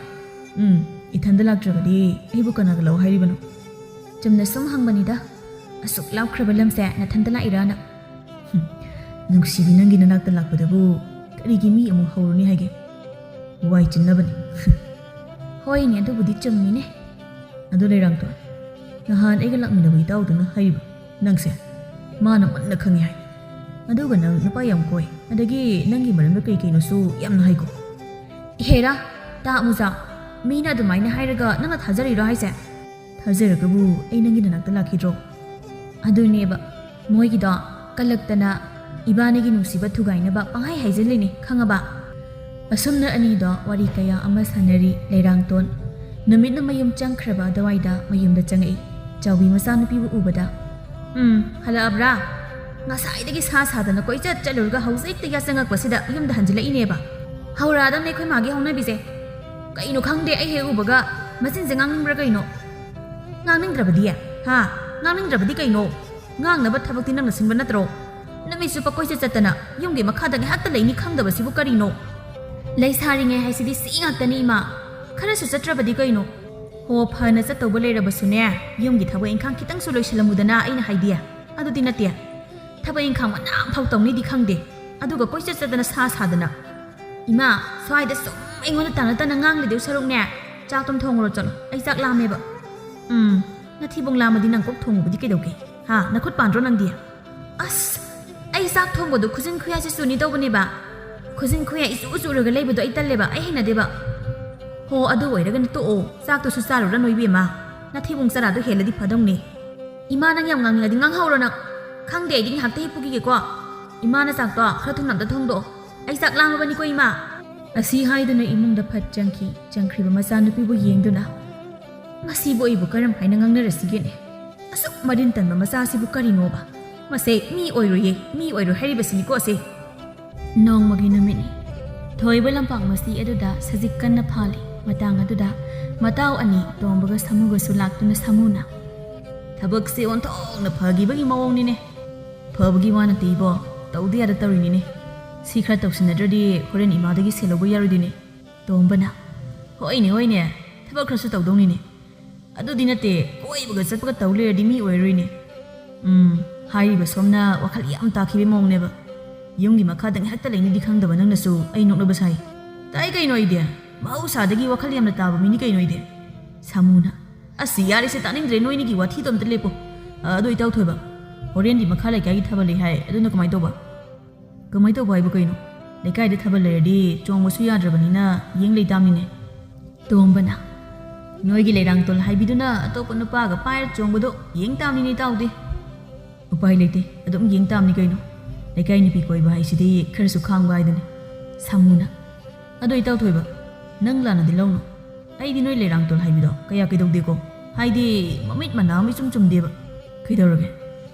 "ꯎꯝ, ꯏꯊꯟꯗ ꯂꯥꯛꯇ꯭ꯔꯕꯗꯤ ꯑꯩꯕꯨ ꯀꯅꯥꯒ ꯂꯥꯛꯑꯣ ꯍꯥꯏꯔꯤꯕꯅꯣ?" "ꯆꯨꯝꯅ ꯁꯨꯝ ꯍꯪꯕꯅꯤꯗ, ꯑꯁꯨꯛ ꯂꯥꯞꯈ꯭ꯔꯕ ꯂꯝꯁꯦ ꯅꯊꯟꯗ ꯂꯥꯛꯏꯔꯥꯅ?" "ꯍꯨꯝ, ꯅꯨꯡꯁꯤꯕꯤ, ꯅꯪꯒꯤ ꯅꯅꯥꯛꯇ ꯂꯥꯛꯄꯗꯕꯨ ꯀꯔꯤꯒꯤ ꯃꯤ ꯑꯃꯨꯛ ꯍꯧꯔꯨꯅꯤ ꯍꯥꯏꯒꯦ? ꯋꯥꯏ ꯆꯤꯟꯅꯕꯅꯤ"꯫ "ꯍꯣꯏꯅꯦ, ꯑꯗꯨꯕꯨꯗꯤ ꯆꯨꯝꯃꯤꯅꯦ"꯫ "ꯑꯗꯨ ꯂꯩꯔꯥꯡꯇꯣꯟ, ꯅꯍꯥꯟ ꯑꯩꯒ ꯂꯥꯛꯃꯤꯟꯅꯕ ꯏꯇꯥꯎꯗꯨꯅ ꯍꯥꯏꯔꯤꯕ ꯅꯪꯁꯦ ꯃꯥꯅ ꯃꯨꯟꯅ ꯈꯪꯉꯤ ꯍꯥꯏ꯫ ꯑꯗꯨꯒ ꯅꯪ ꯅꯨꯄꯥ ꯌꯥꯝ ꯀꯣꯏ, ꯑꯗꯒꯤ ꯅꯪꯒꯤ ꯃꯔꯝꯗ ꯀꯩ ꯀꯩꯅꯣꯁꯨ ꯌꯥꯝꯅ ꯍꯥꯏꯀꯣ"꯫ "ꯍꯦꯔꯥ, ꯇꯥ ꯑꯃꯨꯖꯥꯎ, ꯃꯤꯅ ꯑꯗꯨꯃꯥꯏꯅ ꯍꯥꯏꯔꯒ ꯅꯪꯅ ꯊꯥꯖꯔꯤꯔꯣ ꯍꯥꯏꯁꯦ?" "ꯊꯥꯖꯔꯒꯕꯨ ꯑꯩ ꯅꯪꯒꯤ ꯅꯅꯥꯛꯇ ꯂꯥꯛꯈꯤꯗ꯭ꯔꯣ?" "ꯑꯗꯨꯅꯦꯕ, ꯃꯣꯏꯒꯤꯗꯣ ꯀꯜꯂꯛꯇꯅ ꯏꯕꯥꯅꯤꯒꯤ ꯅꯨꯡꯁꯤꯕ ꯊꯨꯒꯥꯏꯅꯕ ꯄꯪꯍꯥꯏ ꯍꯥꯏꯖꯤꯜꯂꯤꯅꯤ, ꯈꯪꯉꯕ?" ꯑꯁꯨꯝꯅ ꯑꯅꯤꯗꯣ ꯋꯥꯔꯤ ꯀꯌꯥ ꯑꯃ ꯁꯥꯟꯅꯔꯤ꯫ ꯂꯩꯔꯥꯡꯇꯣꯟ ꯅꯨꯃꯤꯠꯅ ꯃꯌꯨꯝ ꯆꯪꯈ꯭ꯔꯕ ꯑꯗꯨꯋꯥꯏꯗ ꯃꯌꯨꯝꯗ ꯆꯪꯉꯛꯏ꯫ ꯆꯥꯎꯕꯤ ꯃꯆꯥꯅꯨꯄꯤꯕꯨ ꯎꯕꯗ, "ꯎꯝ, ꯍꯜꯂꯛꯑꯕ꯭ꯔꯥ? ꯉꯁꯥꯏꯗꯒꯤ ꯁꯥ ꯁꯥꯗꯅ ꯀꯣꯏꯆꯠ ꯆꯠꯂꯨꯔꯒ ꯍꯧꯖꯤꯛꯇ ꯌꯥꯆꯪꯉꯛꯄꯁꯤꯗ ꯌꯨꯝꯗ ꯍꯟꯖꯤꯜꯂꯛꯏꯅꯦꯕ꯫ ꯍꯧꯔꯛꯑꯗꯝꯅꯦ ꯑꯩꯈꯣꯏ ꯃꯥꯒꯤ ꯍꯧꯅꯕꯤꯁꯦ꯫ ꯀꯩꯅꯣ ꯈꯪꯗꯦ, ꯑꯩ ꯍꯦꯛ ꯎꯕꯒ ꯃꯆꯤꯟꯁꯦ ꯉꯥꯡꯅꯤꯡꯕ꯭ꯔꯥ ꯀꯩꯅꯣ?" "ꯉꯥꯡꯅꯤꯡꯗ꯭ꯔꯕꯗꯤ? ꯍꯥ? ꯉꯥꯡꯅꯤꯡꯗ꯭ꯔꯕꯗꯤ ꯀꯩꯅꯣ? ꯉꯥꯡꯅꯕ ꯊꯕꯛꯇꯤ ꯅꯪꯅ ꯁꯤꯟꯕ ꯅꯠꯇ꯭ꯔꯣ? ꯅꯨꯃꯤꯠ ꯆꯨꯞꯄ ꯀꯣꯏꯆꯠ ꯆꯠꯇꯅ ꯌꯨꯝꯒꯤ ꯃꯈꯥꯗ ꯉꯥꯏꯍꯥꯛꯇ ꯂꯩꯅꯤ ꯈꯪꯗꯕꯁꯤꯕꯨ ꯀꯔꯤꯅꯣ? ꯂꯩꯁꯥꯔꯤꯉꯩ ꯍꯥꯏꯁꯤꯗꯤ ꯁꯤ ꯉꯥꯛꯇꯅꯤ ꯏꯃꯥ꯫ ꯈꯔꯁꯨ ꯆꯠꯇ꯭ꯔꯕꯗꯤ ꯀꯩꯅꯣ?" ꯍꯣ, ꯐꯅ ꯆꯠꯇꯧꯕ ꯂꯩꯔꯕꯁꯨꯅꯦ, ꯌꯨꯝꯒꯤ ꯊꯕꯛ ꯏꯪꯈꯥꯡ ꯈꯤꯇꯪꯁꯨ ꯂꯣꯏꯁꯤꯜꯂꯝꯃꯨꯗꯅ꯫ ꯑꯩꯅ ꯍꯥꯏꯗꯤ, ꯑꯗꯨꯗꯤ ꯅꯠꯇꯦ, ꯊꯕꯛ ꯏꯪꯈꯥꯡ ꯃꯅꯥ ꯑꯃꯐꯥꯎ ꯇꯧꯅꯤꯗꯤ ꯈꯪꯗꯦ, ꯑꯗꯨꯒ ꯀꯣꯏꯆꯠ ꯆꯠꯇꯅ ꯁꯥ ꯁꯥꯗꯅ꯫ ꯏꯃꯥ, ꯁ꯭ꯋꯥꯏꯗ ꯁꯨꯝ ꯑꯩꯉꯣꯟꯗ ꯇꯥꯟꯅ ꯇꯥꯟꯅ ꯉꯥꯡ ꯂꯩꯗꯧ ꯁꯔꯨꯛꯅꯦ, ꯆꯥꯛꯇꯣꯝ ꯊꯣꯡꯉꯨꯔꯣ ꯆꯠꯂꯣ, ꯑꯩ ꯆꯥꯛ ꯂꯥꯝꯃꯦꯕ꯫ ꯎꯝ, ꯅꯊꯤꯕꯣꯡ ꯂꯥꯝꯃꯗꯤ ꯅꯪ ꯀꯣꯛ ꯊꯣꯡꯉꯨꯕꯗꯤ ꯀꯩꯗꯧꯒꯦ? ꯍꯥ, ꯅꯈꯨꯠ ꯄꯥꯟꯗ꯭ꯔꯣ ꯅꯪꯗꯤ? ꯑꯁ, ꯑꯩ ꯆꯥꯛ ꯊꯣꯡꯕꯗꯣ ꯈꯨꯖꯤꯟ ꯈꯨꯌꯥꯁꯦ ꯆꯨꯅꯤ ꯇꯧꯕꯅꯦꯕ꯫ ꯈꯨꯖꯤꯟ ꯈꯨꯌꯥ ꯏꯆꯨ ꯆꯨꯔꯒ ꯂꯩꯕꯗꯣ ꯑꯩ ꯇꯜꯂꯦꯕ, ꯑꯩ ꯍꯩꯅꯗꯦꯕ꯫ ꯍꯣ, ꯑꯗꯨ ꯑꯣꯏꯔꯒꯅ ꯇꯣꯛꯑꯣ, ꯆꯥꯛꯇꯨꯁꯨ ꯆꯥꯔꯨꯔꯅꯨ ꯏꯕꯦꯝꯃ꯫ ꯅꯊꯤꯕꯣꯡ ꯆꯔꯥꯗꯣ ꯍꯦꯜꯂꯗꯤ ꯐꯗꯧꯅꯦ꯫ ꯏꯃꯥ, ꯅꯪ ꯌꯥꯝ ꯉꯥꯡꯅꯤꯡꯉꯗꯤ ꯉꯥꯡꯍꯧꯔꯣ ꯅꯪ꯫ ꯈꯪꯗꯦ, ꯑꯩꯗꯤ ꯉꯥꯏꯍꯥꯛꯇ ꯍꯤꯞꯄꯨꯈꯤꯒꯦꯀꯣ꯫ ꯏꯃꯥꯅ ꯆꯥꯛꯇꯣ ꯈꯔ ꯊꯨꯅ ꯑꯝꯇ ꯊꯣꯡꯗꯣꯛꯑꯣ꯫ ꯑꯩ ꯆꯥꯛ ꯂꯥꯝꯃꯕꯅꯤꯀꯣ ꯏꯃꯥ꯫ ꯑꯁꯤ ꯍꯥꯏꯗꯨꯅ ꯏꯃꯨꯡꯗ ꯐꯠ ꯆꯪꯈꯤ꯫ ꯆꯪꯈ꯭ꯔꯤꯕ ꯃꯆꯥꯅꯨꯄꯤꯕꯨ ꯌꯦꯡꯗꯨꯅ, "ꯃꯁꯤꯕꯨ ꯑꯩꯕꯨ ꯀꯔꯝ ꯍꯥꯏꯅ ꯉꯥꯡꯅꯔꯁꯤꯒꯦꯅꯦ? ꯑꯁꯨꯛ ꯃꯔꯤꯟ ꯇꯟꯕ ꯃꯆꯥꯁꯤꯕꯨ ꯀꯔꯤꯅꯣꯕ? ꯃꯁꯦ ꯃꯤ ꯑꯣꯏꯔꯣꯏꯌꯦ, ꯃꯤ ꯑꯣꯏꯔꯣꯏ ꯍꯥꯏꯔꯤꯕꯁꯤꯅꯤꯀꯣ ꯑꯁꯦ꯫" ꯅꯣꯡꯃꯒꯤ ꯅꯨꯃꯤꯠꯅꯤ꯫ ꯊꯣꯏꯕ ꯂꯝꯄꯥꯛ ꯃꯆꯤ ꯑꯗꯨꯗ ꯁꯖꯤꯛ ꯀꯟꯅ ꯐꯥꯜꯂꯤ꯫ ꯃꯇꯥꯡ ꯑꯗꯨꯗ ꯃꯇꯥꯎ ꯑꯅꯤ ꯇꯣꯝꯕꯒ ꯁꯥꯃꯨꯒꯁꯨ ꯂꯥꯛꯇꯨꯅ ꯁꯥꯃꯨꯅ, "ꯊꯕꯛꯁꯦ ꯑꯣꯟꯊꯣꯛꯅ ꯐꯈꯤꯕꯒꯤ ꯃꯑꯣꯡꯅꯤꯅꯦ꯫ ꯐꯕꯒꯤ ꯋꯥ ꯅꯠꯇꯦ ꯏꯕꯣ, ꯇꯧꯗ ꯌꯥꯗ ꯇꯧꯔꯤꯅꯤꯅꯦ꯫ ꯁꯤ ꯈꯔ ꯇꯧꯁꯤꯟꯅꯗ꯭ꯔꯗꯤ ꯍꯣꯔꯦꯟ ꯏꯃꯥꯗꯒꯤ ꯁꯦꯜ ꯂꯧꯕ ꯌꯥꯔꯣꯏꯗꯣꯏꯅꯦ꯫" ꯇꯣꯝꯕꯅ, "ꯍꯣꯏꯅꯦ, ꯍꯣꯏꯅꯦ, ꯊꯕꯛ ꯈꯔꯁꯨ ꯇꯧꯗꯧꯅꯤꯅꯦ꯫ ꯑꯗꯨꯗꯤ ꯅꯠꯇꯦ, ꯀꯣꯏꯕꯒ ꯆꯠꯄꯒ ꯇꯧ ꯂꯩꯔꯗꯤ ꯃꯤ ꯑꯣꯏꯔꯣꯏꯅꯦ꯫ ꯎꯝ, ꯍꯥꯏꯔꯤꯕ ꯁꯣꯝꯅ ꯋꯥꯈꯜ ꯌꯥꯝ ꯇꯥꯈꯤꯕꯒꯤ ꯃꯑꯣꯡꯅꯦꯕ꯫ ꯌꯨꯝꯒꯤ ꯃꯈꯥꯗ ꯉꯥꯏꯍꯥꯛꯇ ꯂꯩꯅꯤꯗꯤ ꯈꯪꯗꯕ ꯅꯪꯅꯁꯨ ꯑꯩ ꯅꯣꯛꯅꯕ ꯁꯥꯏ꯫ ꯇꯥꯏ ꯀꯩꯅꯣ ꯑꯩꯗꯤ, ꯃꯍꯧꯁꯥꯗꯒꯤ ꯋꯥꯈꯜ ꯌꯥꯝꯅ ꯇꯥꯕ ꯃꯤꯅꯤ ꯀꯩꯅꯣ ꯑꯩꯗꯤ꯫" ꯁꯥꯃꯨꯅ, "ꯑꯁ ꯌꯥꯔꯦꯁꯦ, ꯇꯥꯅꯤꯡꯗ꯭ꯔꯦ, ꯅꯣꯏꯅꯤꯒꯤ ꯋꯥꯊꯤꯗꯣ ꯑꯝꯇ ꯂꯦꯞꯄꯣ꯫ ꯑ, ꯑꯗꯣ ꯏꯇꯥꯎ ꯊꯣꯏꯕ, ꯍꯣꯔꯦꯟꯗꯤ ꯃꯈꯥ ꯂꯩꯀꯥꯏꯒꯤ ꯊꯥꯕꯜ ꯂꯩ ꯍꯥꯏ, ꯑꯗꯨꯅ ꯀꯃꯥꯏꯅ ꯇꯧꯕ?" "ꯀꯃꯥꯏꯅ ꯇꯧꯕ ꯍꯥꯏꯕꯨ ꯀꯩꯅꯣ? ꯂꯩꯀꯥꯏꯗ ꯊꯥꯕꯜ ꯂꯩꯔꯗꯤ ꯆꯣꯡꯕꯁꯨ ꯌꯥꯗ꯭ꯔꯕꯅꯤꯅ ꯌꯦꯡ ꯂꯩ ꯇꯥꯝꯅꯤꯅꯦ꯫" ꯇꯣꯝꯕꯅ, "ꯅꯣꯏꯒꯤ ꯂꯩꯔꯥꯡꯇꯣꯜ ꯍꯥꯏꯕꯤꯗꯨꯅ ꯑꯇꯣꯞꯄ ꯅꯨꯄꯥꯒ ꯄꯥꯏꯔ ꯆꯣꯡꯕꯗꯣ ꯌꯦꯡ ꯇꯥꯝꯅꯤꯅꯦ ꯏꯇꯥꯎꯗꯤ꯫" "ꯎꯄꯥꯏ ꯂꯩꯇꯦ, ꯑꯗꯨꯝ ꯌꯦꯡ ꯇꯥꯝꯅꯤ ꯀꯩꯅꯣ꯫ ꯂꯩꯀꯥꯏ ꯅꯨꯄꯤ ꯀꯣꯏꯕ ꯍꯥꯏꯁꯤꯗꯤ ꯈꯔꯁꯨ ꯈꯥꯡꯕ ꯍꯥꯏꯗꯨꯅꯤ꯫" ꯁꯥꯃꯨꯅ, "ꯑꯗꯣ ꯏꯇꯥꯎ ꯊꯣꯏꯕ, ꯅꯪ ꯂꯥꯟꯅꯗꯤ ꯂꯧꯅꯨ꯫ ꯑꯩꯗꯤ ꯅꯣꯏ ꯂꯩꯔꯥꯡꯇꯣꯜ ꯍꯥꯏꯕꯤꯗꯣ ꯀꯌꯥ ꯀꯩꯗꯧꯗꯦꯀꯣ꯫ ꯍꯥꯏꯗꯤ ꯃꯃꯤꯠ ꯃꯅꯥ ꯑꯃ ꯏꯆꯨꯝ ꯆꯨꯝꯗꯦꯕ꯫ ꯀꯩꯗꯧꯔꯒꯦ?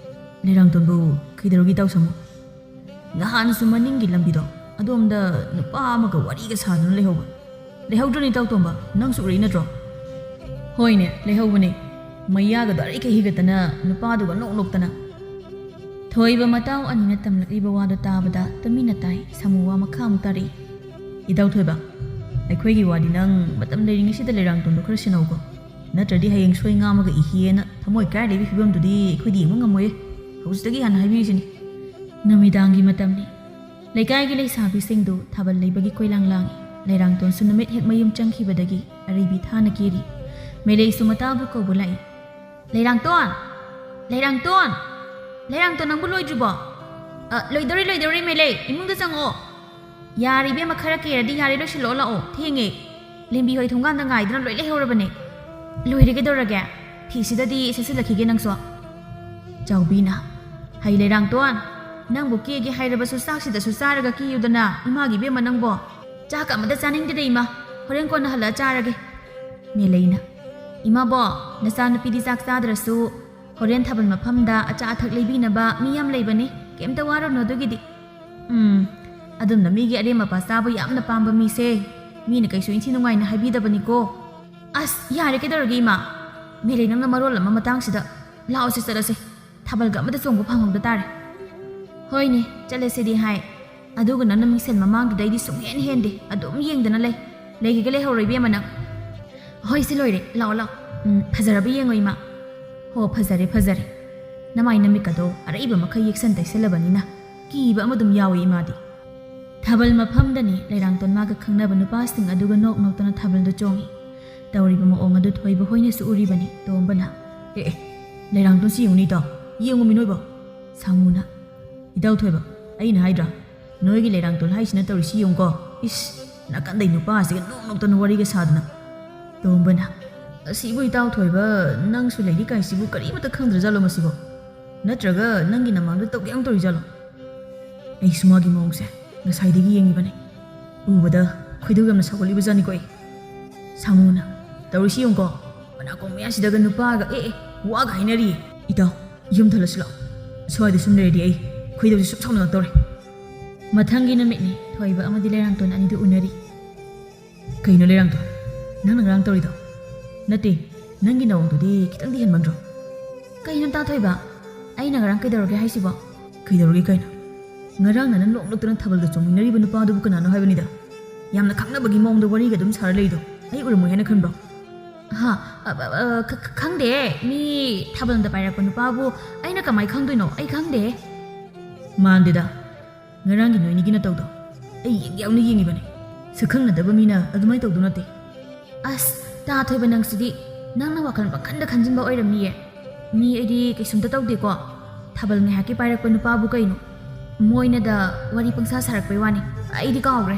ꯂꯩꯔꯥꯡꯇꯣꯜꯕꯨ ꯀꯩꯗꯧꯔꯒꯦ ꯏꯇꯥꯎ ꯁꯥꯃꯨ?" "ꯅꯍꯥꯟꯁꯨ ꯃꯅꯤꯡꯒꯤ ꯂꯝꯕꯤꯗꯣ ꯑꯗꯣꯝꯗ ꯅꯨꯄꯥ ꯑꯃꯒ ꯋꯥꯔꯤꯒ ꯁꯥꯗꯨꯅ ꯂꯩꯍꯧꯕ꯫ ꯂꯩꯍꯧꯗ꯭ꯔꯅꯤ ꯏꯇꯥꯎ ꯇꯣꯝꯕ? ꯅꯪꯁꯨ ꯎꯔꯛꯏ ꯅꯠꯇ꯭ꯔꯣ?" "ꯍꯣꯏꯅꯦ, ꯂꯩꯍꯧꯕꯅꯦ꯫ ꯃꯌꯥꯒꯗꯣ ꯑꯔꯩ ꯀꯩ ꯍꯤꯒꯠꯇꯅ ꯅꯨꯄꯥꯗꯨꯒ ꯅꯣꯛ ꯅꯣꯛꯇꯅ꯫" ꯊꯣꯏꯕ ꯃꯇꯥꯎ ꯑꯅꯤꯅ ꯇꯝꯂꯛꯂꯤꯕ ꯋꯥꯗꯣ ꯇꯥꯕꯗ ꯇꯨꯃꯤꯟꯅ ꯇꯥꯏ꯫ ꯁꯥꯃꯨ ꯋꯥ ꯃꯈꯥ ꯑꯃꯨꯛ ꯇꯥꯔꯛꯏ꯫ "ꯏꯇꯥꯎ ꯊꯣꯏꯕ, ꯑꯩꯈꯣꯏꯒꯤ ꯋꯥꯗꯤ ꯅꯪ ꯃꯇꯝ ꯂꯩꯔꯤꯉꯩꯁꯤꯗ ꯂꯩꯔꯥꯡꯇꯣꯟꯗꯣ ꯈꯔ ꯁꯤꯟꯅꯧꯀꯣ꯫ ꯅꯠꯇ꯭ꯔꯗꯤ ꯍꯌꯦꯡ ꯁꯣꯏ ꯉꯥꯝꯃꯒ ꯏꯍꯦꯅ ꯊꯃꯣꯏ ꯀꯥꯏꯔ ꯂꯩꯕ ꯐꯤꯕꯝꯗꯨꯗꯤ ꯑꯩꯈꯣꯏꯗꯤ ꯌꯦꯡꯕ ꯉꯝꯃꯣꯏꯌꯦ꯫ ꯍꯧꯖꯤꯛꯇꯒꯤ ꯍꯥꯟꯅ ꯍꯥꯏꯕꯤꯔꯤꯁꯤꯅꯤ꯫ ꯅꯨꯃꯤꯗꯥꯡꯒꯤ ꯃꯇꯝꯅꯤ꯫ ꯂꯩꯀꯥꯏꯒꯤ ꯂꯩꯁꯥꯕꯤꯁꯤꯡꯗꯨ ꯊꯥꯕꯜ ꯂꯩꯕꯒꯤ ꯀꯣꯏꯂꯥꯡ ꯂꯥꯡꯏ꯫ ꯂꯩꯔꯥꯡꯇꯣꯟꯁꯨ ꯅꯨꯃꯤꯠ ꯍꯦꯛ ꯃꯌꯨꯝ ꯆꯪꯈꯤꯕꯗꯒꯤ ꯑꯔꯩꯕꯤ ꯊꯥꯅ ꯀꯦꯔꯤ꯫ ꯃꯦꯂꯩꯁꯨ ꯃꯇꯥꯕꯨ ꯀꯧꯕ ꯂꯥꯛꯏ꯫ "ꯂꯩꯔꯥꯡꯇꯣꯟ! ꯂꯩꯔꯥꯡꯇꯣꯟ! ꯂꯩꯔꯥꯡꯇꯣꯟ, ꯅꯪꯕꯨ ꯂꯣꯏꯗ꯭ꯔꯤꯕꯣ?" "ꯑ, ꯂꯣꯏꯗꯧꯔꯦ, ꯂꯣꯏꯗꯧꯔꯦ, ꯃꯦꯂꯩ, ꯏꯃꯨꯡꯗ ꯆꯪꯉꯛꯑꯣ꯫" "ꯌꯥꯔꯦ ꯏꯕꯦꯝꯃ, ꯈꯔ ꯀꯦꯔꯗꯤ ꯌꯥꯔꯦ, ꯂꯣꯏꯁꯤꯜꯂꯛꯑꯣ ꯂꯥꯛꯑꯣ, ꯊꯦꯡꯉꯦ꯫ ꯂꯦꯝꯕꯤ ꯍꯣꯏ ꯊꯣꯡꯒꯥꯟꯗ ꯉꯥꯏꯗꯨꯅ ꯂꯣꯏ ꯂꯩꯍꯧꯔꯕꯅꯦ꯫ ꯂꯣꯏꯔꯦ, ꯀꯩꯗꯧꯔꯒꯦ? ꯐꯤꯁꯤꯗꯗꯤ ꯁꯦꯠꯆꯤꯜꯂꯛꯈꯤꯒꯦ ꯅꯪꯁꯨ꯫" ꯆꯥꯎꯕꯤꯅ, "ꯍꯩ ꯂꯩꯔꯥꯡꯇꯣꯟ, ꯅꯪꯕꯨ ꯀꯦꯒꯦ ꯍꯥꯏꯔꯕꯁꯨ ꯆꯥꯛꯁꯤꯗꯁꯨ ꯆꯥꯔꯒ ꯀꯦꯌꯨꯗꯅ, ꯏꯃꯥꯒꯤ ꯏꯕꯦꯝꯃ ꯅꯪꯕꯣ꯫ ꯆꯥꯛ ꯑꯃꯇ ꯆꯥꯅꯤꯡꯗꯦꯗ ꯏꯃꯥ, ꯍꯣꯔꯦꯟ ꯀꯣꯟꯅ ꯍꯜꯂꯛꯑ ꯆꯥꯔꯒꯦ꯫" ꯃꯦꯂꯩꯅ, "ꯏꯃꯥꯕꯣ, ꯅꯆꯥꯅꯨꯄꯤꯗꯤ ꯆꯥꯛ ꯆꯥꯗ꯭ꯔꯁꯨ ꯍꯣꯔꯦꯟ ꯊꯥꯕꯜ ꯃꯐꯝꯗ ꯑꯆꯥ ꯑꯊꯛ ꯂꯩꯕꯤꯅꯕ ꯃꯤ ꯌꯥꯝ ꯂꯩꯕꯅꯤ, ꯀꯩꯝꯇ ꯋꯥꯔꯨꯅꯨ ꯑꯗꯨꯒꯤꯗꯤ꯫" "ꯎꯝ, ꯑꯗꯨꯝꯅ ꯃꯤꯒꯤ ꯑꯔꯦꯝ ꯑꯄꯥ ꯆꯥꯕ ꯌꯥꯝꯅ ꯄꯥꯝꯕ ꯃꯤꯁꯦ ꯃꯤꯅ ꯀꯩꯁꯨ ꯏꯟꯊꯤ ꯅꯨꯡꯉꯥꯏꯅ ꯍꯥꯏꯕꯤꯗꯕꯅꯤꯀꯣ꯫" "ꯑꯁ, ꯌꯥꯔꯦ, ꯀꯩꯗꯧꯔꯒꯦ ꯏꯃꯥ? ꯃꯦꯂꯩ ꯅꯪꯅ ꯃꯔꯣꯜ ꯑꯃ ꯃꯇꯥꯡꯁꯤꯗ꯫ ꯂꯥꯛꯑꯣꯁꯦ, ꯆꯠꯂꯁꯦ꯫ ꯊꯥꯕꯜꯒ ꯑꯃꯇ ꯆꯣꯡꯕ ꯐꯪꯍꯧꯗ ꯇꯥꯔꯦ꯫" "ꯍꯣꯏꯅꯦ, ꯆꯠꯂꯁꯤꯗꯤ ꯍꯥꯏ꯫ ꯑꯗꯨꯒ ꯅꯪꯅ ꯃꯤꯡꯁꯦꯜ ꯃꯃꯥꯡꯗꯨꯗ ꯑꯩꯗꯤ ꯁꯨꯡꯍꯦꯟ ꯍꯦꯟꯗꯦ, ꯑꯗꯨꯝ ꯌꯦꯡꯗꯅ ꯂꯩ꯫ ꯂꯩꯒꯦꯒ ꯂꯩꯍꯧꯔꯣ ꯏꯕꯦꯝꯃ ꯅꯪ꯫" "ꯍꯣꯏ, ꯁꯤ ꯂꯣꯏꯔꯦ, ꯂꯥꯛꯑꯣ, ꯂꯥꯛꯑꯣ꯫ ꯎꯝ, ꯐꯖꯔꯕ ꯌꯦꯡꯉꯣ ꯏꯃꯥ꯫ ꯍꯣ, ꯐꯖꯔꯦ, ꯐꯖꯔꯦ꯫ ꯅꯃꯥꯏ ꯅꯃꯤꯠꯀꯗꯣ ꯑꯔꯩꯕ ꯃꯈꯩ ꯌꯦꯛꯁꯟ ꯇꯩꯁꯜꯂꯕꯅꯤꯅ ꯀꯤꯕ ꯑꯃ ꯑꯗꯨꯝ ꯌꯥꯎꯏ ꯏꯃꯥꯗꯤ꯫" ꯊꯥꯕꯜ ꯃꯐꯝꯗꯅꯤ ꯂꯩꯔꯥꯡꯇꯣꯟ ꯃꯥꯒ ꯈꯪꯅꯕ ꯅꯨꯄꯥꯁꯤꯡ ꯑꯗꯨꯒ ꯅꯣꯛ ꯅꯣꯛꯇꯅ ꯊꯥꯕꯜꯗꯨ ꯆꯣꯡꯏ꯫ ꯇꯧꯔꯤꯕ ꯃꯑꯣꯡ ꯑꯗꯨ ꯊꯣꯏꯕ ꯍꯣꯏꯅꯁꯨ ꯎꯔꯤꯕꯅꯤ꯫ ꯇꯣꯝꯕꯅ, "ꯑꯦ, ꯑꯦ, ꯂꯩꯔꯥꯡꯇꯣꯟꯁꯤ ꯌꯦꯡꯉꯨꯅꯦ ꯏꯇꯥꯎ, ꯌꯦꯡꯉꯨꯃꯤ ꯅꯣꯏꯕꯣ꯫" ꯁꯥꯃꯨꯅ, "ꯏꯇꯥꯎ ꯊꯣꯏꯕ, ꯑꯩꯅ ꯍꯥꯏꯗ꯭ꯔꯥ? ꯅꯣꯏꯒꯤ ꯂꯩꯔꯥꯡꯇꯣꯟ ꯍꯥꯏꯁꯤꯅ ꯇꯧꯔꯤꯁꯤ ꯌꯦꯡꯉꯨꯀꯣ꯫ ꯏꯁ, ꯅꯥꯀꯟꯗꯩ ꯅꯨꯄꯥꯁꯤꯒ ꯅꯣꯛ ꯅꯣꯛꯇꯅ ꯋꯥꯔꯤꯒ ꯁꯥꯗꯅ꯫" ꯇꯣꯝꯕꯅ, "ꯑꯁꯤꯕꯨ ꯏꯇꯥꯎ ꯊꯣꯏꯕ, ꯅꯪꯁꯨ ꯂꯩꯔꯤ ꯀꯥꯏꯁꯤꯕꯨ ꯀꯔꯤꯃꯠꯇ ꯈꯪꯗ꯭ꯔꯖꯥꯠꯂꯣ ꯃꯁꯤꯕꯣ? ꯅꯠꯇ꯭ꯔꯒ ꯅꯪꯒꯤ ꯅꯃꯥꯡꯗ ꯇꯧꯒꯦ ꯌꯥꯝ ꯇꯧꯔꯤꯖꯥꯠꯂꯣ?" ꯑꯩꯁꯨ ꯃꯥꯒꯤ ꯃꯑꯣꯡꯁꯦ ꯉꯁꯥꯏꯗꯒꯤ ꯌꯦꯡꯉꯤꯕꯅꯤ꯫ ꯎꯕꯗ ꯈꯣꯏꯗꯧ ꯌꯥꯝꯅ ꯁꯥꯎꯒꯠꯂꯤꯕꯖꯥꯠꯅꯤꯀꯣ ꯑꯩ꯫ ꯁꯥꯃꯨꯅ, "ꯇꯧꯔꯤꯁꯤ ꯌꯦꯡꯉꯨꯀꯣ, ꯃꯅꯥꯀꯣꯡ ꯃꯌꯥꯁꯤꯗꯒ ꯅꯨꯄꯥꯒ ꯑꯦ ꯑꯦ ꯋꯥꯒ ꯍꯥꯏꯅꯔꯤꯌꯦ꯫ ꯏꯇꯥꯎ, ꯌꯨꯝ ꯊꯜꯂꯁꯤ ꯂꯥꯛꯑꯣ꯫ ꯁ꯭ꯋꯥꯏꯗ ꯁꯨꯝ ꯂꯩꯔꯗꯤ ꯑꯩ ꯈꯣꯏꯗꯧꯁꯦ ꯁꯨꯝ ꯁꯥꯎꯅꯤꯡꯉꯛꯇꯧꯔꯦ꯫" ꯃꯊꯪꯒꯤ ꯅꯨꯃꯤꯠꯅꯤ꯫ ꯊꯣꯏꯕ ꯑꯃꯗꯤ ꯂꯩꯔꯥꯡꯇꯣꯟ ꯑꯅꯤꯗꯨ ꯎꯅꯔꯤ꯫ "ꯀꯩꯅꯣ ꯂꯩꯔꯥꯡꯗꯣ? ꯅꯪꯅ ꯉꯔꯥꯡ ꯇꯧꯔꯤꯗꯣ? ꯅꯠꯇꯦ, ꯅꯪꯒꯤ ꯅꯑꯣꯡꯗꯨꯗꯤ ꯈꯤꯇꯪꯗꯤ ꯍꯦꯟꯃꯟꯗ꯭ꯔꯣ?" "ꯀꯩꯅꯣ ꯇꯥꯊꯣꯏꯕ? ꯑꯩꯅ ꯉꯔꯥꯡ ꯀꯩꯗꯧꯔꯒꯦ ꯍꯥꯏꯁꯤꯕꯣ?" "ꯀꯩꯗꯧꯔꯒꯦ ꯀꯩꯅꯣ? ꯉꯔꯥꯡ ꯅꯪꯅ ꯅꯣꯛ ꯅꯣꯛꯇꯅ ꯊꯥꯕꯜꯗ ꯆꯣꯡꯃꯤꯟꯅꯔꯤꯕ ꯅꯨꯄꯥꯗꯨꯕꯨ ꯀꯅꯥꯅꯣ ꯍꯥꯏꯕꯅꯤꯗ? ꯌꯥꯝꯅ ꯈꯪꯅꯕꯒꯤ ꯃꯑꯣꯡꯗ ꯋꯥꯔꯤꯒ ꯑꯗꯨꯝ ꯁꯥꯔ ꯂꯩꯗꯣ ꯑꯩ ꯎꯔꯝꯃꯣꯏ ꯍꯥꯏꯅ ꯈꯟꯕ꯭ꯔꯣ?" ꯍꯥ? ꯑ, ꯑ, ꯑ, ꯈ-, ꯈ-, ꯈꯪꯗꯦ꯫ ꯃꯤ ꯊꯥꯕꯜꯗ ꯄꯥꯏꯔꯛꯄ ꯅꯨꯄꯥꯕꯨ ꯑꯩꯅ ꯀꯃꯥꯏ ꯈꯪꯗꯣꯏꯅꯣ? ꯑꯩ ꯈꯪꯗꯦ꯫ ꯃꯥꯟꯗꯦꯗ꯫ ꯉꯔꯥꯡꯒꯤ ꯅꯣꯏꯅꯤꯒꯤ ꯅꯇꯧꯗꯣ ꯑꯩ ꯌꯦꯡꯒꯦ ꯌꯥꯎꯅ ꯌꯦꯡꯉꯤꯕꯅꯤ꯫ ꯁꯛꯈꯪꯅꯗꯕ ꯃꯤꯅ ꯑꯗꯨꯃꯥꯏꯅ ꯇꯧꯗꯧ ꯅꯠꯇꯦ꯫ ꯑꯁ, ꯇꯥ ꯊꯣꯏꯕ, ꯅꯪꯁꯤꯗꯤ ꯅꯪꯅ ꯋꯥꯈꯜ ꯄꯪꯈꯟꯗ ꯈꯟꯖꯤꯟꯕ ꯑꯣꯏꯔꯝꯅꯤꯌꯦ꯫ ꯃꯤ ꯑꯩꯗꯤ ꯀꯩꯁꯨꯝꯇ ꯇꯧꯗꯦꯀꯣ꯫ ꯊꯥꯕꯜ ꯉꯥꯏꯍꯥꯛꯀꯤ ꯄꯥꯏꯔꯛꯄ ꯅꯨꯄꯥꯕꯨ ꯀꯩꯅꯣ? ꯃꯣꯏꯅꯗ ꯋꯥꯔꯤ ꯄꯪꯁꯥ ꯁꯥꯔꯛꯄꯩ ꯋꯥꯅꯤ꯫ ꯑꯩꯗꯤ ꯀꯥꯎꯈ꯭ꯔꯦ꯫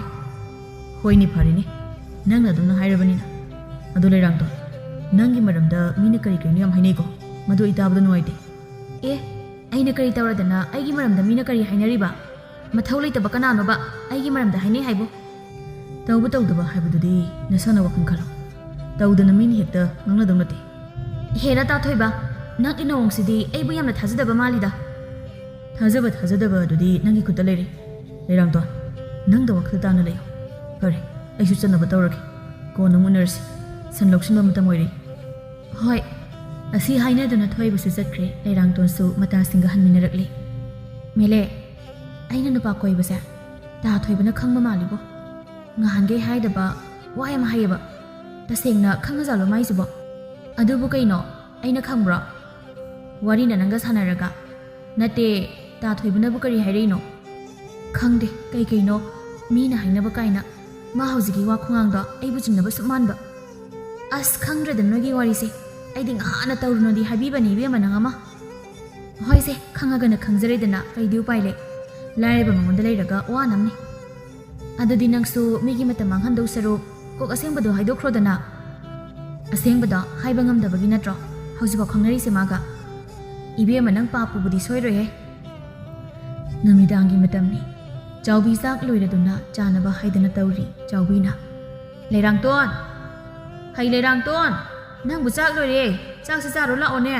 ꯍꯣꯏꯅꯦ, ꯐꯔꯦꯅꯦ, ꯅꯪꯅ ꯑꯗꯨꯝꯅ ꯍꯥꯏꯔꯕꯅꯤꯅ꯫ ꯑꯗꯨ ꯂꯩꯔꯥꯡꯗꯣ, ꯅꯪꯒꯤ ꯃꯔꯝꯗ ꯃꯤꯅ ꯀꯔꯤ ꯀꯔꯤꯅꯣ ꯌꯥꯝ ꯍꯥꯏꯅꯩꯀꯣ? ꯃꯗꯨ ꯑꯩ ꯇꯥꯕꯗ ꯅꯨꯡꯉꯥꯏꯇꯦ꯫ ꯑꯦ, ꯑꯩꯅ ꯀꯔꯤ ꯇꯧꯔꯗꯅ ꯑꯩꯒꯤ ꯃꯔꯝꯗ ꯃꯤꯅ ꯀꯔꯤ ꯍꯥꯏꯅꯔꯤꯕ? ꯃꯊꯧ ꯂꯩꯇꯕ ꯀꯅꯥꯅꯣꯕ ꯑꯩꯒꯤ ꯃꯔꯝꯗ ꯍꯥꯏꯅꯩ ꯍꯥꯏꯕꯨ? ꯇꯧꯕ ꯇꯧꯗꯕ ꯍꯥꯏꯕꯗꯨꯗꯤ ꯅꯁꯥꯅ ꯋꯥꯈꯜ ꯈꯜꯂꯣ꯫ ꯇꯧꯗꯅ ꯃꯤꯅ ꯍꯦꯛꯇ ꯉꯥꯡꯅꯗꯧ ꯅꯠꯇꯦ꯫ ꯍꯦꯔꯥ ꯇꯥꯊꯣꯏꯕ, ꯅꯪꯒꯤ ꯅꯑꯣꯡꯁꯤꯗꯤ ꯑꯩꯕꯨ ꯌꯥꯝꯅ ꯊꯥꯖꯗꯕ ꯃꯥꯜꯂꯤꯗ꯫ ꯊꯥꯖꯕ ꯊꯥꯖꯗꯕ ꯑꯗꯨꯗꯤ ꯅꯪꯒꯤ ꯈꯨꯠꯇ ꯂꯩꯔꯦ꯫ ꯂꯩꯔꯥꯡꯗꯣ, ꯅꯪꯗ ꯋꯥꯈꯜ ꯇꯥꯅ ꯂꯩꯌꯨ꯫ ꯐꯔꯦ, ꯑꯩꯁꯨ ꯆꯠꯅꯕ ꯇꯧꯔꯒꯦ꯫ ꯀꯣꯟꯅ ꯑꯃꯨꯛ ꯎꯅꯔꯁꯤ꯫ ꯁꯟ ꯂꯧꯁꯤꯟꯕ ꯃꯇꯝ ꯑꯣꯏꯔꯦ꯫ ꯍꯣꯏ꯫ ꯑꯁꯤ ꯍꯥꯏꯅꯗꯨꯅ ꯊꯣꯏꯕꯁꯨ ꯆꯠꯈ꯭ꯔꯦ꯫ ꯂꯩꯔꯥꯡꯇꯣꯟꯁꯨ ꯃꯇꯥꯁꯤꯡꯒ ꯍꯟꯃꯤꯟꯅꯔꯛꯂꯤ꯫ ꯃꯦꯂꯦ, ꯑꯩꯅ ꯅꯨꯄꯥ ꯀꯣꯏꯕꯁꯦ ꯇꯥ ꯊꯣꯏꯕꯅ ꯈꯪꯕ ꯃꯥꯜꯂꯤꯕꯣ꯫ ꯉꯍꯥꯟꯈꯩ ꯍꯥꯏꯗꯕ ꯋꯥ ꯌꯥꯝ ꯍꯥꯏꯌꯦꯕ꯫ ꯇꯁꯦꯡꯅ ꯈꯪꯉꯖꯥꯠꯂꯣ ꯃꯥꯏꯁꯤꯕꯣ? ꯑꯗꯨꯕꯨ ꯀꯩꯅꯣ? ꯑꯩꯅ ꯈꯪꯕ꯭ꯔꯣ? ꯋꯥꯔꯤꯅ ꯅꯪꯒ ꯁꯥꯟꯅꯔꯒ? ꯅꯠꯇꯦ, ꯇꯥ ꯊꯣꯏꯕꯅꯕꯨ ꯀꯔꯤ ꯍꯥꯏꯔꯛꯏꯅꯣ? ꯈꯪꯗꯦ, ꯀꯩ ꯀꯩꯅꯣ ꯃꯤꯅ ꯍꯥꯏꯅꯕ ꯀꯥꯏꯅ꯫ ꯃꯥ ꯍꯧꯖꯤꯛꯀꯤ ꯋꯥ ꯈꯨꯉꯥꯡꯗꯣ ꯑꯩꯕꯨ ꯆꯤꯡꯅꯕ ꯁꯨꯝ ꯃꯥꯟꯕ꯫ ꯑꯁ, ꯈꯪꯗ꯭ꯔꯦꯗ ꯅꯣꯏꯒꯤ ꯋꯥꯔꯤꯁꯦ꯫ ꯑꯩꯗꯤ ꯉꯍꯥꯟꯅ ꯇꯧꯔꯨꯅꯣꯗꯤ ꯍꯥꯏꯕꯤꯕꯅꯤ ꯏꯕꯦꯝꯃ ꯅꯪ ꯑꯃ꯫ ꯍꯣꯏꯁꯦ, ꯈꯪꯉꯒꯅ ꯈꯪꯖꯔꯦꯗꯅ, ꯀꯩꯗꯤ ꯎꯄꯥꯏ ꯂꯩ? ꯂꯥꯏꯔꯕ ꯃꯉꯣꯟꯗ ꯂꯩꯔꯒ ꯋꯥꯅꯕꯅꯤ꯫ ꯑꯗꯨꯗꯤ ꯅꯪꯁꯨ ꯃꯤꯒꯤ ꯃꯇꯝ ꯃꯥꯡꯍꯟꯗꯧ ꯁꯔꯨꯛ ꯀꯣꯛ ꯑꯁꯦꯡꯕꯗꯣ ꯍꯥꯏꯗꯣꯛꯈ꯭ꯔꯣꯗꯅ꯫ ꯑꯁꯦꯡꯕꯗꯣ ꯍꯥꯏꯕ ꯉꯝꯗꯕꯒꯤ ꯅꯠꯇ꯭ꯔꯣ ꯍꯧꯖꯤꯛꯐꯥꯎ ꯈꯪꯅꯔꯤꯁꯦ ꯃꯥꯒ? ꯏꯕꯦꯝꯃ, ꯅꯪ ꯄꯥꯞ ꯄꯨꯕꯗꯤ ꯁꯣꯏꯔꯣꯏꯍꯦ꯫ ꯅꯨꯃꯤꯗꯥꯡꯒꯤ ꯃꯇꯝꯅꯤ꯫ ꯆꯥꯎꯕꯤ ꯆꯥꯛ ꯂꯣꯏꯔꯗꯨꯅ ꯆꯥꯅꯕ ꯍꯥꯏꯗꯅ ꯇꯧꯔꯤ꯫ ꯆꯥꯎꯕꯤꯅ, "ꯂꯩꯔꯥꯡꯇꯣꯟ! ꯍꯩ ꯂꯩꯔꯥꯡꯇꯣꯟ! ꯅꯪꯕꯨ ꯆꯥꯛ ꯂꯣꯏꯔꯦ꯫ ꯆꯥꯛꯁꯤ ꯆꯥꯔꯣ ꯂꯥꯛꯑꯣꯅꯦ꯫"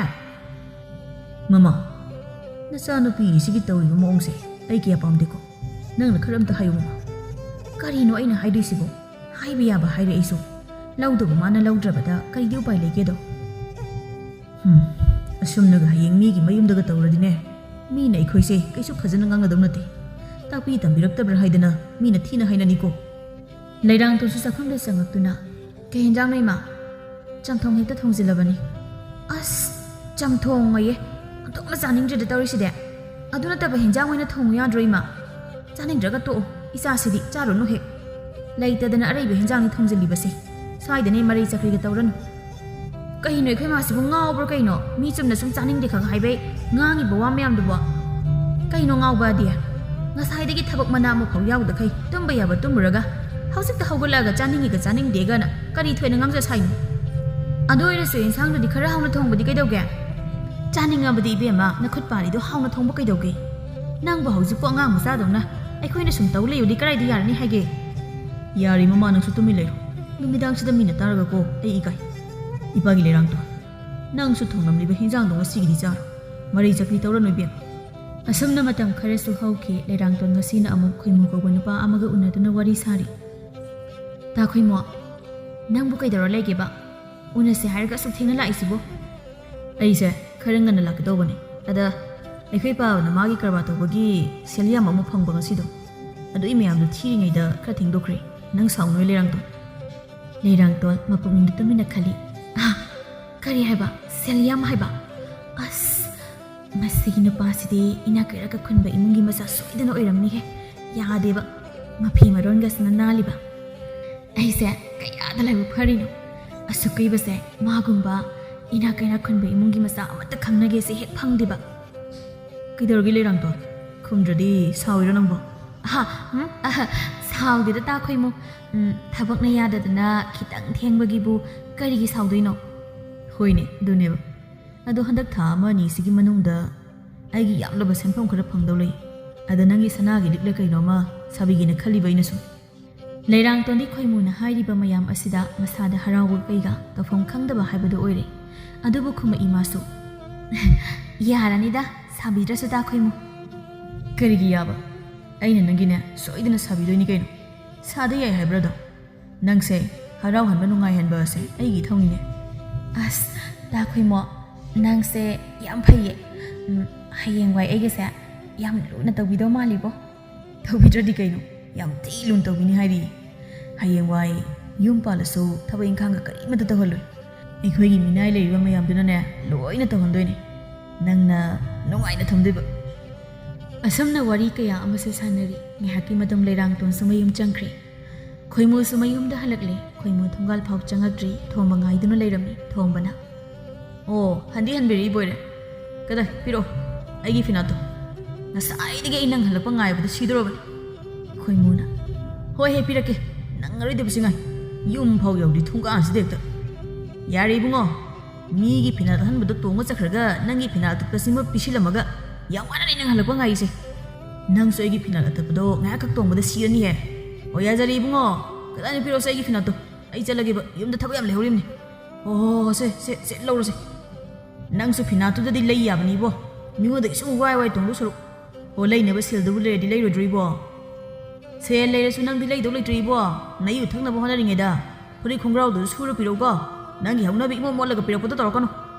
"ꯃꯃꯥ, ꯅꯆꯥꯅꯨꯄꯤꯁꯤꯒꯤ ꯇꯧꯔꯤꯕ ꯃꯑꯣꯡꯁꯦ ꯑꯩ ꯀꯌꯥ ꯄꯥꯝꯗꯦꯀꯣ꯫ ꯅꯪꯅ ꯈꯔ ꯑꯝꯇ ꯍꯥꯏꯌꯨ, ꯃꯃꯥ꯫ ꯀꯔꯤꯅꯣ ꯑꯩꯅ ꯍꯥꯏꯗꯣꯏꯁꯤꯕꯣ? ꯍꯥꯏꯕ ꯌꯥꯕ ꯍꯥꯏꯔꯦ ꯑꯩꯁꯨ꯫ ꯂꯧꯗꯕ ꯃꯥꯅ ꯂꯧꯗ꯭ꯔꯕꯗ ꯀꯔꯤꯗꯤ ꯎꯄꯥꯏ ꯂꯩꯒꯦꯗꯣ?" "ꯍꯝ, ꯑꯁꯨꯝꯅꯒ ꯍꯌꯦꯡ ꯃꯤꯒꯤ ꯃꯌꯨꯝꯗꯒ ꯇꯧꯔꯗꯤꯅꯦ, ꯃꯤꯅ ꯑꯩꯈꯣꯏꯁꯦ ꯀꯩꯁꯨ ꯐꯖꯅ ꯉꯥꯡꯅꯗꯧ ꯅꯠꯇꯦ꯫ ꯇꯥꯛꯄꯤ ꯇꯝꯕꯤꯔꯛꯇꯕ꯭ꯔꯥ ꯍꯥꯏꯗꯅ ꯃꯤꯅ ꯊꯤꯅ ꯍꯥꯏꯅꯅꯤꯀꯣ꯫" ꯂꯩꯔꯥꯡꯇꯣꯟꯁꯨ ꯆꯥꯛꯈꯨꯝꯗ ꯆꯪꯉꯛꯇꯨꯅ, "ꯀꯩ ꯍꯦꯟꯖꯥꯡꯅꯣ, ꯏꯃꯥ?" ꯆꯝꯊꯣꯡ ꯍꯦꯛꯇ ꯊꯣꯡꯖꯤꯜꯂꯕꯅꯤ꯫ ꯑꯁ, ꯆꯝꯊꯣꯡ ꯑꯌꯦ, ꯑꯣꯟꯊꯣꯛꯅ ꯆꯥꯅꯤꯡꯗ꯭ꯔꯦꯗ ꯇꯧꯔꯤꯁꯤꯗꯤ꯫ ꯑꯗꯨ ꯅꯠꯇꯕ ꯍꯦꯟꯖꯥꯡ ꯑꯣꯏꯅ ꯊꯣꯡꯉꯨ ꯌꯥꯗ꯭ꯔꯣ, ꯏꯃꯥ? ꯆꯥꯅꯤꯡꯗ꯭ꯔꯒ ꯇꯣꯛꯑꯣ, ꯏꯆꯥꯁꯤꯗꯤ ꯆꯥꯔꯨꯅꯨ ꯍꯦꯛ꯫ ꯂꯩꯇꯗꯅ ꯑꯔꯩꯕ ꯍꯦꯟꯖꯥꯡꯅꯤ ꯊꯣꯡꯖꯤꯜꯂꯤꯕꯁꯦ꯫ ꯁ꯭ꯋꯥꯏꯗꯅꯦ ꯃꯔꯩ ꯆꯀ꯭ꯔꯤꯒ ꯇꯧꯔꯅꯨ꯫ ꯀꯩꯅꯣ ꯑꯩꯈꯣꯏ ꯃꯥꯁꯤꯕꯨ ꯉꯥꯎꯕ꯭ꯔꯣ ꯀꯩꯅꯣ? ꯃꯤ ꯆꯨꯝꯅ ꯁꯨꯝ ꯆꯥꯅꯤꯡꯗꯦ ꯈꯛ ꯍꯥꯏꯕꯩ ꯉꯥꯡꯉꯤꯕ ꯋꯥ ꯃꯌꯥꯝꯗꯨꯕꯣ? ꯀꯩꯅꯣ ꯉꯥꯎꯕꯗꯤ? ꯉꯁꯥꯏꯗꯒꯤ ꯊꯕꯛ ꯃꯅꯥ ꯑꯃꯐꯥꯎ ꯌꯥꯎꯗꯈꯩ ꯇꯨꯝꯕ ꯌꯥꯕ ꯇꯨꯝꯃꯨꯔꯒ ꯍꯧꯖꯤꯛꯇ ꯍꯧꯒꯠꯂꯛꯑꯒ ꯆꯥꯅꯤꯡꯉꯤꯒ ꯆꯥꯅꯤꯡꯗꯦꯒꯅ ꯀꯔꯤ ꯊꯣꯏꯅ ꯉꯥꯡꯖ ꯁꯥꯏꯅꯣ? ꯑꯗꯨ ꯑꯣꯏꯔꯁꯨ ꯌꯦꯟꯁꯥꯡꯗꯨꯗꯤ ꯈꯔ ꯍꯥꯎꯅ ꯊꯣꯡꯕꯗꯤ ꯀꯩꯗꯧꯒꯦ? ꯆꯥꯅꯤꯡꯉꯕꯗꯤ ꯏꯕꯦꯝꯃ, ꯅꯈꯨꯠ ꯄꯥꯜꯂꯤꯗꯣ ꯍꯥꯎꯅ ꯊꯣꯡꯕ ꯀꯩꯗꯧꯒꯦ? ꯅꯪꯕꯨ ꯍꯧꯖꯤꯛꯄꯨ ꯑꯉꯥꯡ ꯃꯆꯥꯗꯧꯅ ꯑꯩꯈꯣꯏꯅ ꯁꯨꯝ ꯇꯧ ꯂꯩꯕꯗꯤ ꯀꯗꯥꯏꯗ ꯌꯥꯔꯅꯤ ꯍꯥꯏꯒꯦ? ꯌꯥꯔꯦ ꯃꯃꯥ, ꯅꯪꯁꯨ ꯇꯨꯃꯤꯟ ꯂꯩꯔꯣ꯫ ꯅꯨꯃꯤꯗꯥꯡꯁꯤꯗ ꯃꯤꯅ ꯇꯥꯔꯒꯀꯣ ꯑꯩ ꯏꯀꯥꯏ꯫ ꯏꯄꯥꯒꯤ ꯂꯩꯔꯥꯡꯗꯣ, ꯅꯪꯁꯨ ꯊꯣꯡꯂꯝꯂꯤꯕ ꯍꯤꯟꯖꯥꯡꯗꯣ ꯉꯁꯤꯒꯤꯗꯤ ꯆꯥꯔꯣ꯫ ꯃꯔꯩ ꯆꯠꯄꯤ ꯇꯧꯔꯅꯨ ꯏꯕꯦꯝ꯫ ꯑꯁꯨꯝꯅ ꯃꯇꯝ ꯈꯔꯁꯨ ꯍꯧꯈꯤ꯫ ꯂꯩꯔꯥꯡꯇꯣꯟ ꯉꯁꯤꯅ ꯑꯃꯨꯛ ꯈꯣꯏꯃꯨ ꯀꯧꯕ ꯅꯨꯄꯥ ꯑꯃꯒ ꯎꯅꯗꯨꯅ ꯋꯥꯔꯤ ꯁꯥꯔꯤ꯫ ꯇꯥ ꯈꯣꯏꯃꯨ, ꯅꯪꯕꯨ ꯀꯩꯗꯧꯔ ꯂꯩꯒꯦꯕ? ꯎꯅꯁꯦ ꯍꯥꯏꯔꯒ ꯑꯁꯨꯛ ꯊꯦꯡꯅ ꯂꯥꯛꯏꯁꯤꯕꯨ? ꯑꯩꯁꯦ ꯈꯔ ꯉꯟꯅ ꯂꯥꯛꯀꯦ ꯇꯧꯕꯅꯦ꯫ ꯑꯗ ꯑꯩꯈꯣꯏ ꯄꯥꯕꯅ ꯃꯥꯒꯤ ꯀꯔꯕꯥꯔ ꯇꯧꯕꯒꯤ ꯁꯦꯜ ꯌꯥꯝꯕ ꯑꯃ ꯐꯪꯕ ꯉꯁꯤꯗꯣ꯫ ꯑꯗꯨꯒꯤ ꯃꯌꯥꯝꯗꯣ ꯊꯤꯔꯤꯉꯩꯗ ꯈꯔ ꯊꯦꯡꯗꯣꯛꯈ꯭ꯔꯦ꯫ ꯅꯪ ꯁꯥꯎꯅꯣꯏ ꯂꯩꯔꯥꯡꯇꯣꯟ꯫ ꯂꯩꯔꯥꯡꯇꯣꯟ ꯃꯄꯨꯛꯅꯤꯡꯗ ꯇꯨꯃꯤꯟꯅ ꯈꯜꯂꯤ꯫ ꯑꯥ, ꯀꯔꯤ ꯍꯥꯏꯕ? ꯁꯦꯜ ꯌꯥꯝ ꯍꯥꯏꯕ? ꯑꯁ, ꯃꯁꯤꯒꯤ ꯅꯨꯄꯥꯁꯤꯗꯤ ꯏꯅꯥꯛ ꯀꯩꯔꯥꯛꯀ ꯈꯨꯟꯕ ꯏꯃꯨꯡꯒꯤ ꯃꯆꯥ ꯁꯣꯏꯗꯅ ꯑꯣꯏꯔꯝꯅꯤꯍꯦ꯫ ꯌꯥꯗꯦꯕ, ꯃꯐꯤ ꯃꯔꯣꯟꯒꯁꯤꯅ ꯅꯥꯜꯂꯤꯕ꯫ ꯑꯩꯁꯦ ꯀꯌꯥꯗ ꯂꯥꯏꯕꯛ ꯐꯔꯤꯅꯣ꯫ ꯑꯁꯨꯛ ꯀꯨꯏꯕꯁꯦ ꯃꯥꯒꯨꯝꯕ ꯏꯅꯥꯛ ꯀꯩꯔꯥꯛ ꯈꯨꯟꯕ ꯏꯃꯨꯡꯒꯤ ꯃꯆꯥ ꯑꯃꯠꯇ ꯈꯪꯅꯒꯦꯁꯦ ꯍꯦꯛ ꯐꯪꯗꯦꯕ꯫ ꯀꯩꯗꯧꯔꯒꯦ ꯂꯩꯔꯥꯡꯇꯣꯟ? ꯈꯨꯝꯗ꯭ꯔꯗꯤ ꯁꯥꯎꯔꯤꯔꯣ ꯅꯪꯕꯣ? ꯑꯍꯥ, ꯎꯝ, ꯑꯍꯥ, ꯁꯥꯎꯗꯦꯗ ꯇꯥ ꯈꯣꯏꯃꯨ꯫ ꯎꯝ, ꯊꯕꯛꯅ ꯌꯥꯗꯗꯅ ꯈꯤꯇꯪ ꯊꯦꯡꯕꯒꯤꯕꯨ ꯀꯔꯤꯒꯤ ꯁꯥꯎꯗꯣꯏꯅꯣ? ꯍꯣꯏꯅꯦ, ꯑꯗꯨꯅꯦꯕ꯫ ꯑꯗꯣ ꯍꯟꯗꯛ ꯊꯥ ꯑꯃ ꯑꯅꯤꯁꯤꯒꯤ ꯃꯅꯨꯡꯗ ꯑꯩꯒꯤ ꯌꯥꯝꯂꯕ ꯁꯦꯟꯐꯝ ꯈꯔ ꯐꯪꯗꯧ ꯂꯩ꯫ ꯑꯗ ꯅꯪꯒꯤ ꯁꯅꯥꯒꯤ ꯂꯤꯛꯂ ꯀꯩꯅꯣꯃ ꯁꯥꯕꯤꯒꯦꯅ ꯈꯜꯂꯤꯕ ꯑꯩꯅꯁꯨ꯫ ꯂꯩꯔꯥꯡꯇꯣꯟꯗꯤ ꯈꯣꯏꯃꯨꯅ ꯍꯥꯏꯔꯤꯕ ꯃꯌꯥꯝ ꯑꯁꯤꯗ ꯃꯁꯥꯗ ꯍꯔꯥꯎꯕ ꯀꯩꯒ ꯇꯧꯐꯝ ꯈꯪꯗꯕ ꯍꯥꯏꯕꯗꯨ ꯑꯣꯏꯔꯦ꯫ ꯑꯗꯨꯕꯨ ꯈꯨꯝꯃꯛꯏ ꯃꯥꯁꯨ, "ꯌꯥꯔꯅꯤꯗ, ꯁꯥꯕꯤꯗ꯭ꯔꯁꯨ ꯇꯥ ꯈꯣꯏꯃꯨ꯫" "ꯀꯔꯤꯒꯤ ꯌꯥꯕ? ꯑꯩꯅ ꯅꯪꯒꯤꯅꯦ ꯁꯣꯏꯗꯅ ꯁꯥꯕꯤꯗꯣꯏꯅꯤ ꯀꯩꯅꯣ꯫ ꯁꯥꯗ ꯌꯥꯏ ꯍꯥꯏꯕ꯭ꯔꯥꯗꯣ? ꯅꯪꯁꯦ ꯍꯔꯥꯎꯍꯟꯕ ꯅꯨꯡꯉꯥꯏꯍꯟꯕ ꯑꯁꯦ ꯑꯩꯒꯤ ꯏꯊꯧꯅꯤꯅꯦ꯫" "ꯑꯁ, ꯇꯥ ꯈꯣꯏꯃꯣ, ꯅꯪꯁꯦ ꯌꯥꯝ ꯐꯩꯌꯦ꯫ ꯎꯝ, ꯍꯌꯦꯡꯋꯥꯏ ꯑꯩꯒꯁꯦ ꯌꯥꯝ ꯂꯨꯅ ꯇꯧꯕꯤꯗꯧ ꯃꯥꯜꯂꯤꯕꯣ꯫" "ꯇꯧꯕꯤꯗ꯭ꯔꯗꯤ ꯀꯩꯅꯣ? ꯌꯥꯝ ꯊꯤ ꯂꯨꯅ ꯇꯧꯕꯤꯅꯤ ꯍꯥꯏꯔꯤ꯫ ꯍꯌꯦꯡꯋꯥꯏ ꯌꯨꯝ ꯄꯥꯜꯂꯁꯨ ꯊꯕꯛ ꯏꯪꯈꯥꯡꯒ ꯀꯔꯤꯃꯠꯇ ꯇꯧꯍꯜꯂꯣꯏ꯫ ꯑꯩꯈꯣꯏꯒꯤ ꯃꯤꯅꯥꯏ ꯂꯩꯔꯤꯕ ꯃꯌꯥꯝꯗꯨꯅꯅꯦ ꯂꯣꯏꯅ ꯇꯧꯍꯟꯗꯣꯏꯅꯦ꯫ ꯅꯪꯅ ꯅꯨꯡꯉꯥꯏꯅ ꯊꯝꯗꯣꯏꯕ꯫ ꯑꯁꯨꯝꯅ ꯋꯥꯔꯤ ꯀꯌꯥ ꯑꯃꯁꯨ ꯁꯥꯟꯅꯔꯤ꯫ ꯉꯥꯏꯍꯥꯛꯀꯤ ꯃꯇꯨꯡ ꯂꯩꯔꯥꯡꯇꯣꯟꯁꯨ ꯃꯌꯨꯝ ꯆꯪꯈ꯭ꯔꯦ꯫ ꯈꯣꯏꯃꯨꯁꯨ ꯃꯌꯨꯝꯗ ꯍꯜꯂꯛꯂꯦ꯫ ꯈꯣꯏꯃꯨ ꯊꯣꯡꯒꯥꯜ ꯐꯥꯎ ꯆꯪꯉꯛꯇ꯭ꯔꯤ꯫ ꯊꯣꯝꯕ ꯉꯥꯏꯗꯨꯅ ꯂꯩꯔꯝꯃꯤ꯫ ꯊꯣꯝꯕꯅ, "ꯑꯣ, ꯍꯟꯗꯤ ꯍꯟꯕꯤꯔꯛꯏ ꯕꯣꯏꯔꯦ꯫ ꯀꯗꯥꯏ, ꯄꯤꯔꯛꯑꯣ ꯑꯩꯒꯤ ꯐꯤꯅꯥꯠꯇꯣ꯫ ꯉꯁꯥꯏꯗꯒꯤ ꯑꯩ ꯅꯪ ꯍꯜꯂꯛꯄ ꯉꯥꯏꯕꯗ ꯁꯤꯗꯣꯔꯕꯅꯤ꯫" ꯈꯣꯏꯃꯨꯅ, "ꯍꯣꯏ ꯍꯦ, ꯄꯤꯔꯛꯀꯦ꯫ ꯅꯪꯉꯔꯣꯏꯗꯕꯁꯤ ꯉꯥꯏ꯫ ꯌꯨꯝ ꯐꯥꯎ ꯌꯧꯗ꯭ꯔꯤ ꯊꯣꯡꯒꯥꯟꯁꯤꯗ ꯍꯦꯛꯇ꯫ ꯌꯥꯔꯦ ꯏꯕꯨꯡꯉꯣ, ꯃꯤꯒꯤ ꯐꯤꯅꯥꯠ ꯑꯍꯟꯕꯗꯣ ꯇꯣꯡꯉ ꯆꯠꯈ꯭ꯔꯒ ꯅꯪꯒꯤ ꯐꯤꯅꯥꯠ ꯑꯇꯠꯄꯁꯤꯃ ꯄꯤꯁꯤꯜꯂꯝꯃꯒ ꯌꯥꯝ ꯋꯥꯅꯅꯤ ꯅꯪ ꯍꯜꯂꯛꯄ ꯉꯥꯏꯔꯤꯁꯦ꯫ ꯅꯪꯁꯨ ꯑꯩꯒꯤ ꯐꯤꯅꯥꯠ ꯑꯇꯠꯄꯗꯣ ꯉꯥꯏꯍꯥꯛꯈꯛ ꯇꯣꯡꯕꯗ ꯁꯤꯔꯅꯤꯍꯦ꯫ ꯑꯣ, ꯌꯥꯖꯔꯦ ꯏꯕꯨꯡꯉꯣ, ꯀꯗꯥꯏꯅ ꯄꯤꯔꯛꯑꯣꯁꯦ ꯑꯩꯒꯤ ꯐꯤꯅꯥꯠꯇꯣ꯫ ꯑꯩ ꯆꯠꯂꯒꯦꯕ, ꯌꯨꯝꯗ ꯊꯕꯛ ꯌꯥꯝ ꯂꯩꯍꯧꯔꯤꯕꯅꯤ꯫ ꯍꯣ, ꯍꯣ, ꯍꯣ, ꯁꯦ, ꯁꯦ, ꯁꯦ, ꯂꯧꯔꯁꯦ꯫ ꯅꯪꯁꯨ ꯐꯤꯅꯥꯠꯇꯨꯗꯗꯤ ꯂꯩ ꯌꯥꯕꯅꯤꯕꯣ꯫ ꯃꯤꯉꯣꯟꯗꯒꯤ ꯁꯨꯝ ꯋꯥꯏ ꯋꯥꯏ ꯇꯣꯡꯗꯧ ꯁꯔꯨꯛ꯫ ꯑꯣ, ꯂꯩꯅꯕ ꯁꯦꯜꯗꯨꯕꯨ ꯂꯩꯔꯗꯤ ꯂꯩꯔꯣꯏꯗ꯭ꯔꯣ ꯏꯕꯣ? ꯁꯦꯜ ꯂꯩꯔꯁꯨ ꯅꯪꯗꯤ ꯂꯩꯗꯧ ꯂꯩꯇ꯭ꯔꯦ ꯏꯕꯣ꯫ ꯅꯌꯨ ꯊꯛꯅꯕ ꯍꯣꯠꯅꯔꯤꯉꯩꯗ ꯐꯨꯔꯤꯠ ꯈꯣꯡꯒ꯭ꯔꯥꯎꯗꯨꯁꯨ ꯁꯨꯔ ꯄꯤꯔꯛꯎꯀꯣ꯫ ꯅꯪꯒꯤ ꯍꯧꯅꯕꯤ ꯏꯃꯣꯠ ꯃꯣꯠꯂꯒ ꯄꯤꯔꯛꯄꯗꯣ ꯇꯧꯔꯛꯀꯅꯨ꯫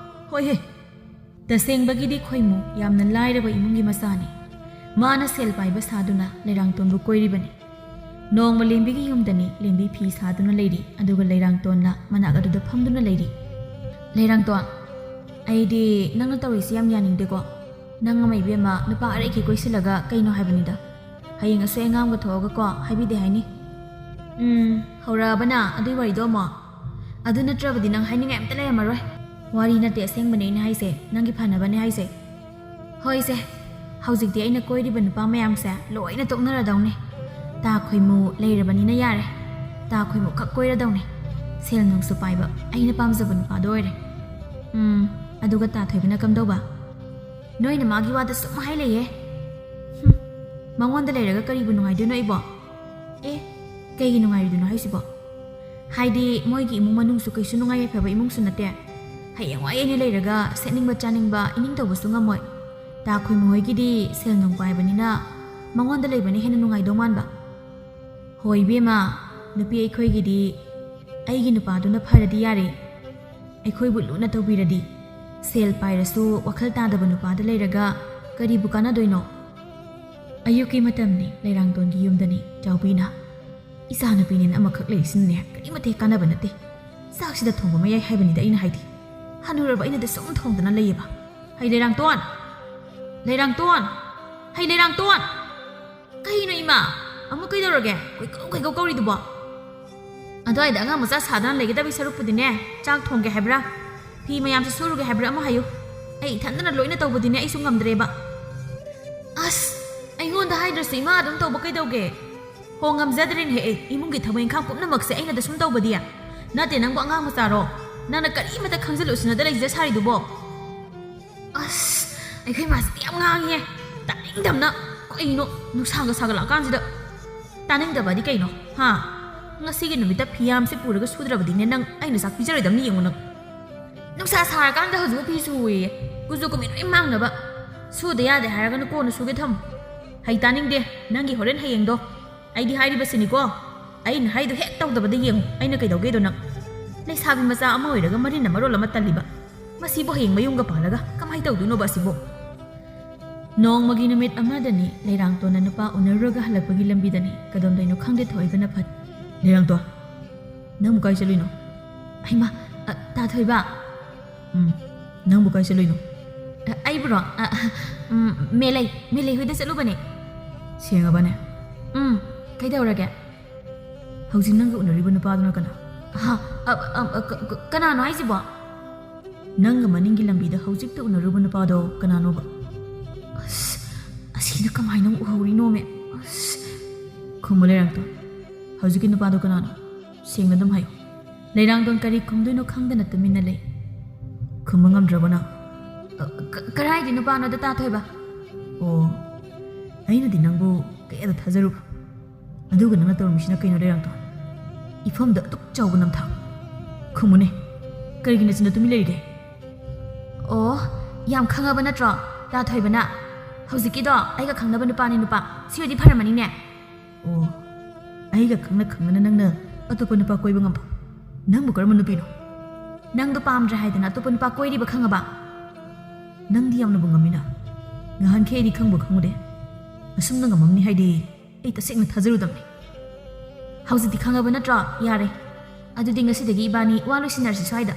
ꯍꯣꯏ ꯍꯦ꯫ ꯇꯁꯦꯡꯕꯒꯤꯗꯤ ꯈꯣꯏꯃꯨ ꯌꯥꯝꯅ ꯂꯥꯏꯔꯕ ꯏꯃꯨꯡꯒꯤ ꯃꯆꯥꯅꯤ꯫ ꯃꯥꯅ ꯁꯦꯜ ꯄꯥꯏꯕ ꯁꯥꯗꯨꯅ ꯂꯩꯔꯥꯡꯇꯣꯟꯕꯨ ꯀꯣꯏꯔꯤꯕꯅꯤ꯫ ꯅꯣꯡꯃ ꯂꯦꯝꯕꯤꯒꯤ ꯌꯨꯝꯗꯅꯤ꯫ ꯂꯦꯝꯕꯤ ꯐꯤ ꯁꯥꯗꯨꯅ ꯂꯩꯔꯤ, ꯑꯗꯨꯒ ꯂꯩꯔꯥꯡꯇꯣꯟꯅ ꯃꯅꯥꯛ ꯑꯗꯨꯗ ꯐꯝꯗꯨꯅ ꯂꯩꯔꯤ꯫ "ꯂꯩꯔꯥꯡꯇꯣꯟ, ꯑꯩꯗꯤ ꯅꯪꯅ ꯇꯧꯔꯤꯁꯤ ꯌꯥꯝ ꯌꯥꯅꯤꯡꯗꯦꯀꯣ꯫ ꯅꯪ ꯑꯃ ꯏꯕꯦꯝꯃ ꯅꯨꯄꯥ ꯑꯔꯩꯈꯩ ꯀꯣꯏꯁꯤꯜꯂꯒ ꯀꯩꯅꯣ ꯍꯥꯏꯕꯅꯤꯗ꯫ ꯍꯌꯦꯡ ꯑꯁꯣꯏ ꯑꯉꯥꯝꯒ ꯊꯣꯛꯑꯒꯀꯣ ꯍꯥꯏꯕꯤꯗꯦ ꯍꯥꯏꯅꯤ꯫" "ꯎꯝ, ꯍꯧꯔꯛꯑꯕꯅ ꯑꯗꯨꯏ ꯋꯥꯔꯤꯗꯣ ꯑꯃꯨꯛ? ꯑꯗꯨ ꯅꯠꯇ꯭ꯔꯕꯗꯤ ꯅꯪ ꯍꯥꯏꯅꯤꯡꯉꯥꯏ ꯑꯝꯇ ꯂꯩꯔꯝꯃꯔꯣꯏ꯫ ꯋꯥꯔꯤ ꯅꯠꯇꯦ, ꯑꯁꯦꯡꯕꯅꯦ ꯑꯩꯅ ꯍꯥꯏꯁꯦ, ꯅꯪꯒꯤ ꯐꯅꯕꯅꯦ ꯍꯥꯏꯁꯦ꯫ ꯍꯣꯏꯁꯦ, ꯍꯧꯖꯤꯛꯇꯤ ꯑꯩꯅ ꯀꯣꯏꯔꯤꯕ ꯅꯨꯄꯥ ꯃꯌꯥꯝꯁꯦ ꯂꯣꯏꯅ ꯇꯣꯛꯅꯔꯗꯧꯅꯦ꯫ ꯇꯥ ꯈꯣꯏꯃꯨ ꯂꯩꯔꯕꯅꯤꯅ ꯌꯥꯔꯦ꯫ ꯇꯥ ꯈꯣꯏꯃꯨ ꯈꯛ ꯀꯣꯏꯔꯗꯧꯅꯦ꯫ ꯁꯦꯜ ꯅꯨꯡꯁꯨ ꯄꯥꯏꯕ, ꯑꯩꯅ ꯄꯥꯝꯖꯕ ꯅꯨꯄꯥꯗꯣ ꯑꯣꯏꯔꯦ꯫" "ꯎꯝ, ꯑꯗꯨꯒ ꯇꯥ ꯊꯣꯏꯕꯅ ꯀꯝꯗꯧꯕ?" "ꯅꯣꯏꯅ ꯃꯥꯒꯤ ꯋꯥꯗ ꯁꯨꯝ ꯍꯥꯏ ꯂꯩꯌꯦ꯫ ꯍꯨꯝ, ꯃꯉꯣꯟꯗ ꯂꯩꯔꯒ ꯀꯔꯤꯕꯨ ꯅꯨꯡꯉꯥꯏꯗꯣꯏꯅꯣ ꯑꯩꯕꯣ?" "ꯑꯦ, ꯀꯩꯒꯤ ꯅꯨꯡꯉꯥꯏꯔꯣꯏꯗꯣꯏꯅꯣ ꯍꯥꯏꯁꯤꯕꯣ? ꯍꯥꯏꯗꯤ ꯃꯣꯏꯒꯤ ꯏꯃꯨꯡ ꯃꯅꯨꯡꯁꯨ ꯀꯩꯁꯨ ꯅꯨꯡꯉꯥꯏ ꯌꯥꯏꯐꯕ ꯏꯃꯨꯡꯁꯨ ꯅꯠꯇꯦ꯫ ꯍꯌꯦꯡꯋꯥꯏ ꯑꯩꯅ ꯂꯩꯔꯒ ꯁꯦꯠꯅꯤꯡꯕ ꯆꯥꯅꯤꯡꯕ ꯏꯅꯤꯡ ꯇꯧꯕꯁꯨ ꯉꯝꯃꯣꯏ꯫ ꯇꯥ ꯈꯣꯏꯃꯨ ꯍꯣꯏꯒꯤꯗꯤ ꯁꯦꯜ ꯅꯨꯡ ꯄꯥꯏꯕꯅꯤꯅ ꯃꯉꯣꯟꯗ ꯂꯩꯕꯅ ꯍꯦꯟꯅ ꯅꯨꯡꯉꯥꯏꯗꯧ ꯃꯥꯟꯕ꯫" "ꯍꯣꯏ ꯏꯕꯦꯝꯃ, ꯅꯨꯄꯤ ꯑꯩꯈꯣꯏꯒꯤꯗꯤ ꯑꯩꯒꯤ ꯅꯨꯄꯥꯗꯨꯅ ꯐꯔꯗꯤ ꯌꯥꯔꯦ꯫ ꯑꯩꯈꯣꯏꯕꯨ ꯂꯨꯅ ꯇꯧꯕꯤꯔꯗꯤ꯫ ꯁꯦꯜ ꯄꯥꯏꯔꯁꯨ ꯋꯥꯈꯜ ꯇꯥꯗꯕ ꯅꯨꯄꯥꯗ ꯂꯩꯔꯒ ꯀꯔꯤꯕꯨ ꯀꯥꯟꯅꯗꯣꯏꯅꯣ?" ꯑꯌꯨꯛꯀꯤ ꯃꯇꯝꯅꯤ꯫ ꯂꯩꯔꯥꯡꯇꯣꯟꯒꯤ ꯌꯨꯝꯗꯅꯤ꯫ ꯆꯥꯎꯕꯤꯅ, "ꯏꯆꯥꯅꯨꯄꯤꯅꯦꯅ ꯑꯃꯈꯛ ꯂꯩꯔꯤꯁꯤꯅꯅꯦ ꯀꯔꯤꯃꯇ ꯍꯦꯛ ꯀꯥꯟꯅꯕ ꯅꯠꯇꯦ꯫ ꯆꯥꯛꯁꯤꯗ ꯊꯣꯡꯕ ꯃꯌꯥꯏ ꯍꯥꯏꯕꯅꯤꯗ ꯑꯩꯅ ꯍꯥꯏꯗꯤ꯫ ꯍꯅꯨꯔꯕ ꯑꯩꯅꯗꯤ ꯁꯨꯝ ꯊꯣꯡꯗꯅ ꯂꯩꯌꯦꯕ꯫ "ꯍꯩ ꯂꯩꯔꯥꯡꯇꯣꯟ! ꯂꯩꯔꯥꯡꯇꯣꯟ! ꯍꯩ ꯂꯩꯔꯥꯡꯇꯣꯟ!" "ꯀꯩꯅꯣ ꯏꯃꯥ? ꯑꯃꯨꯛ ꯀꯩꯗꯧꯔꯒꯦ? ꯀꯣꯏꯀꯧ ꯀꯣꯏꯀꯧ ꯀꯧꯔꯤꯗꯨꯕꯣ?" "ꯑꯗꯨꯋꯥꯏꯗ ꯑꯉꯥꯡ ꯃꯆꯥ ꯁꯥꯗꯅ ꯂꯩꯒꯗꯕꯒꯤ ꯁꯔꯨꯛꯄꯨꯗꯤꯅꯦ, ꯆꯥꯛ ꯊꯣꯡꯒꯦ ꯍꯥꯏꯕ꯭ꯔꯥ, ꯐꯤ ꯃꯌꯥꯝꯁꯦ ꯁꯨꯔꯨꯒꯦ ꯍꯥꯏꯕ꯭ꯔꯥ ꯑꯃ ꯍꯥꯏꯌꯨ꯫ ꯑꯩ ꯏꯊꯟꯗꯅ ꯂꯣꯏꯅ ꯇꯧꯕꯗꯤꯅꯦ ꯑꯩꯁꯨ ꯉꯝꯗ꯭ꯔꯦꯕ꯫" "ꯑꯁ, ꯑꯩꯉꯣꯟꯗ ꯍꯥꯏꯗ꯭ꯔꯁꯨ ꯏꯃꯥ ꯑꯗꯨꯝ ꯇꯧꯕ ꯀꯩꯗꯧꯒꯦ?" "ꯍꯣ, ꯉꯝꯖꯗ꯭ꯔꯦꯅꯦꯍꯦ ꯑꯩ, ꯏꯃꯨꯡꯒꯤ ꯊꯕꯛ ꯏꯪꯈꯥꯡ ꯄꯨꯝꯅꯃꯛꯁꯦ ꯑꯩꯅꯗ ꯁꯨꯝ ꯇꯧꯕꯗꯤ?" "ꯅꯠꯇꯦ, ꯅꯪꯕꯨ ꯑꯉꯥꯡ ꯃꯆꯥꯔꯣ? ꯅꯪꯅ ꯀꯔꯤꯃꯠꯇ ꯈꯪꯖꯤꯜꯂꯨ ꯁꯤꯟꯅꯗ ꯂꯩꯖ ꯁꯥꯔꯤꯗꯨꯕꯣ?" ꯑꯁ, ꯑꯩꯈꯣꯏ ꯃꯥꯁꯤꯗꯤ ꯌꯥꯝ ꯉꯥꯡꯉꯤꯍꯦ꯫ ꯇꯥꯅꯤꯡꯗꯕꯅ꯫ ꯀꯩꯅꯣ, ꯅꯨꯡꯁꯥꯒ ꯁꯥꯒꯠꯂꯛꯑꯀꯥꯟꯁꯤꯗ꯫ ꯇꯥꯅꯤꯡꯗꯕꯗꯤ ꯀꯩꯅꯣ? ꯍꯥ? ꯉꯁꯤꯒꯤ ꯅꯨꯃꯤꯠꯇ ꯐꯤ ꯌꯥꯝꯁꯦ ꯄꯨꯔꯒ ꯁꯨꯗ꯭ꯔꯕꯗꯤꯅꯦ, ꯅꯪ ꯑꯩꯅ ꯆꯥꯛ ꯄꯤꯖꯔꯣꯏꯗꯕꯅꯤ, ꯌꯦꯡꯉꯨ ꯅꯪ꯫ ꯅꯨꯡꯁꯥ ꯁꯥꯔꯀꯥꯟꯗ ꯍꯧꯖꯤꯛꯄꯨ ꯐꯤ ꯁꯨꯋꯦꯌꯦ꯫ ꯀꯨꯆꯨ ꯀꯨꯃꯦꯟ ꯂꯣꯏ ꯃꯥꯡꯅꯕ꯫ ꯁꯨꯗ ꯌꯥꯗꯦ ꯍꯥꯏꯔꯒꯅ ꯀꯣꯟꯅ ꯁꯨꯒꯦ ꯊꯝꯃꯨ꯫ ꯍꯩ ꯇꯥꯅꯤꯡꯗꯦ, ꯅꯪꯒꯤ ꯍꯣꯔꯦꯟ ꯍꯌꯦꯡꯗꯣ꯫ ꯑꯩꯗꯤ ꯍꯥꯏꯔꯤꯕꯁꯤꯅꯤꯀꯣ, ꯑꯩꯅ ꯍꯥꯏꯗꯣ ꯍꯦꯛ ꯇꯧꯗꯕꯗ ꯌꯦꯡꯉꯨ, ꯑꯩꯅ ꯀꯩꯗꯧꯒꯦꯗꯣ ꯅꯪ꯫ ꯂꯩꯁꯥꯕꯤ ꯃꯆꯥ ꯑꯃ ꯑꯣꯏꯔꯒ ꯃꯔꯤꯟꯅ ꯃꯔꯣꯜ ꯑꯃ ꯇꯜꯂꯤꯕ꯫ ꯃꯁꯤꯕꯨ ꯍꯌꯦꯡ ꯃꯌꯨꯝꯒ ꯄꯥꯜꯂꯒ ꯀꯃꯥꯏ ꯇꯧꯗꯣꯏꯅꯣꯕ ꯑꯁꯤꯕꯣ? ꯅꯣꯡꯃꯒꯤ ꯅꯨꯃꯤꯠ ꯑꯃꯗꯅꯤ ꯂꯩꯔꯥꯡꯇꯣꯟꯅ ꯅꯨꯄꯥ ꯎꯅꯔꯨꯔꯒ ꯍꯜꯂꯛꯄꯒꯤ ꯂꯝꯕꯤꯗꯅꯤ꯫ ꯀꯗꯣꯝꯗꯩꯅꯣ ꯈꯪꯗꯦ ꯊꯣꯏꯕꯅ ꯐꯠ, "ꯂꯩꯔꯥꯡꯇꯣꯟ, ꯅꯪꯕꯨ ꯀꯥꯏ ꯆꯠꯂꯨꯏꯅꯣ?" "ꯍꯩꯃꯥ, ꯑ, ꯇꯥ ꯊꯣꯏꯕ!" "ꯎꯝ, ꯅꯪꯕꯨ ꯀꯥꯏ ꯆꯠꯂꯨꯏꯅꯣ?" "ꯑ, ꯑꯩꯕꯨꯔꯣ? ꯑ, ꯎꯝ, ꯃꯦꯂꯩ, ꯃꯦꯂꯩ ꯍꯣꯏꯗ ꯆꯠꯂꯨꯕꯅꯦ꯫" "ꯁꯦꯡꯉꯕꯅꯦ?" "ꯎꯝ, ꯀꯩꯗꯧꯔꯒꯦ?" "ꯍꯧꯖꯤꯛ ꯅꯪꯒ ꯎꯅꯔꯤꯕ ꯅꯨꯄꯥꯗꯨꯅ ꯀꯅꯥ?" "ꯍꯥ, ꯑ, ꯑ, ꯑ, ꯀ-, ꯀ-, ꯀꯅꯥꯅꯣ ꯍꯥꯏꯁꯤꯕꯣ?" "ꯅꯪꯒ ꯃꯅꯤꯡꯒꯤ ꯂꯝꯕꯤꯗ ꯍꯧꯖꯤꯛꯇ ꯎꯅꯔꯨꯕ ꯅꯨꯄꯥꯗꯣ ꯀꯅꯥꯅꯣꯕ?" "ꯑꯁ, ꯑꯁꯤꯅ ꯀꯃꯥꯏꯅ ꯑꯃꯨꯛ ꯎꯍꯧꯔꯤꯅꯣꯃꯦ? ꯑꯁ꯫" "ꯈꯨꯝꯃꯨ ꯂꯩꯔꯥꯡꯇꯣꯟ, ꯍꯧꯖꯤꯛꯀꯤ ꯅꯨꯄꯥꯗꯣ ꯀꯅꯥꯅꯣ? ꯁꯦꯡꯅ ꯑꯗꯨꯝ ꯍꯥꯏꯌꯨ꯫" ꯂꯩꯔꯥꯡꯗꯣꯟ ꯀꯔꯤ ꯈꯨꯝꯗꯣꯏꯅꯣ ꯈꯪꯗꯅ ꯇꯨꯃꯤꯟꯅ ꯂꯩ꯫ "ꯈꯨꯝꯕ ꯉꯝꯗ꯭ꯔꯕꯣ ꯅꯪ?" "ꯑ, ꯀ-, ꯀꯔꯥꯏꯒꯤ ꯅꯨꯄꯥꯅꯣꯗ, ꯇꯥ ꯊꯣꯏꯕ?" "ꯑꯣ, ꯑꯩꯅꯗꯤ ꯅꯪꯕꯨ ꯀꯌꯥꯗ ꯊꯥꯖꯔꯨꯕ꯫ ꯑꯗꯨꯒ ꯅꯪꯅ ꯇꯧꯔꯝꯃꯤꯁꯤꯅ ꯀꯩꯅꯣ, ꯂꯩꯔꯥꯡꯇꯣꯟ? ꯏꯐꯝꯗ ꯑꯗꯨꯛ ꯆꯥꯎꯕ ꯅꯝꯊꯥꯛ꯫ ꯈꯨꯝꯃꯨꯅꯦ, ꯀꯔꯤꯒꯤ ꯅꯆꯤꯟꯗ ꯇꯨꯃꯤꯟ ꯂꯩꯔꯤꯒꯦ?" "ꯑꯣ, ꯌꯥꯝ ꯈꯪꯉꯕ ꯅꯠꯇ꯭ꯔꯣ, ꯇꯥ ꯊꯣꯏꯕꯅ? ꯍꯧꯖꯤꯛꯀꯤꯗꯣ ꯑꯩꯒ ꯈꯪꯅꯕ ꯅꯨꯄꯥꯅꯤ, ꯅꯨꯄꯥ꯫ ꯁꯤ ꯑꯣꯏꯗꯤ ꯐꯔꯝꯃꯅꯤꯅꯦ?" "ꯑꯣ, ꯑꯩꯒ ꯈꯪꯅ ꯈꯪꯅꯅ ꯅꯪꯅ ꯑꯇꯣꯞꯄ ꯅꯨꯄꯥ ꯀꯣꯏꯕ ꯉꯝꯕ? ꯅꯪꯕꯨ ꯀꯔꯝꯕ ꯅꯨꯄꯤꯅꯣ?" "ꯅꯪꯗꯣ ꯄꯥꯝꯗ꯭ꯔꯦ ꯍꯥꯏꯗꯅ ꯑꯇꯣꯞꯄ ꯅꯨꯄꯥ ꯀꯣꯏꯔꯤꯕ, ꯈꯪꯉꯕ?" "ꯅꯪꯗꯤ ꯌꯥꯝꯅꯕꯨ ꯉꯝꯃꯤꯅ꯫ ꯉꯍꯥꯟꯈꯩ ꯑꯩꯗꯤ ꯈꯪꯕꯨ ꯈꯪꯉꯨꯗꯦ꯫ ꯑꯁꯨꯝꯅ ꯉꯝꯃꯝꯅꯤ ꯍꯥꯏꯗꯤ ꯑꯩ ꯇꯁꯦꯡꯅ ꯊꯥꯖꯔꯨꯗꯕꯅꯤ꯫" "ꯍꯧꯖꯤꯛꯇꯤ ꯈꯪꯉꯕ ꯅꯠꯇ꯭ꯔꯣ? ꯌꯥꯔꯦ꯫ ꯑꯗꯨꯗꯤ ꯉꯁꯤꯗꯒꯤ ꯏꯕꯥꯅꯤ ꯋꯥ ꯂꯣꯏꯁꯤꯟꯅꯔꯁꯤ ꯁ꯭ꯋꯥꯏꯗ꯫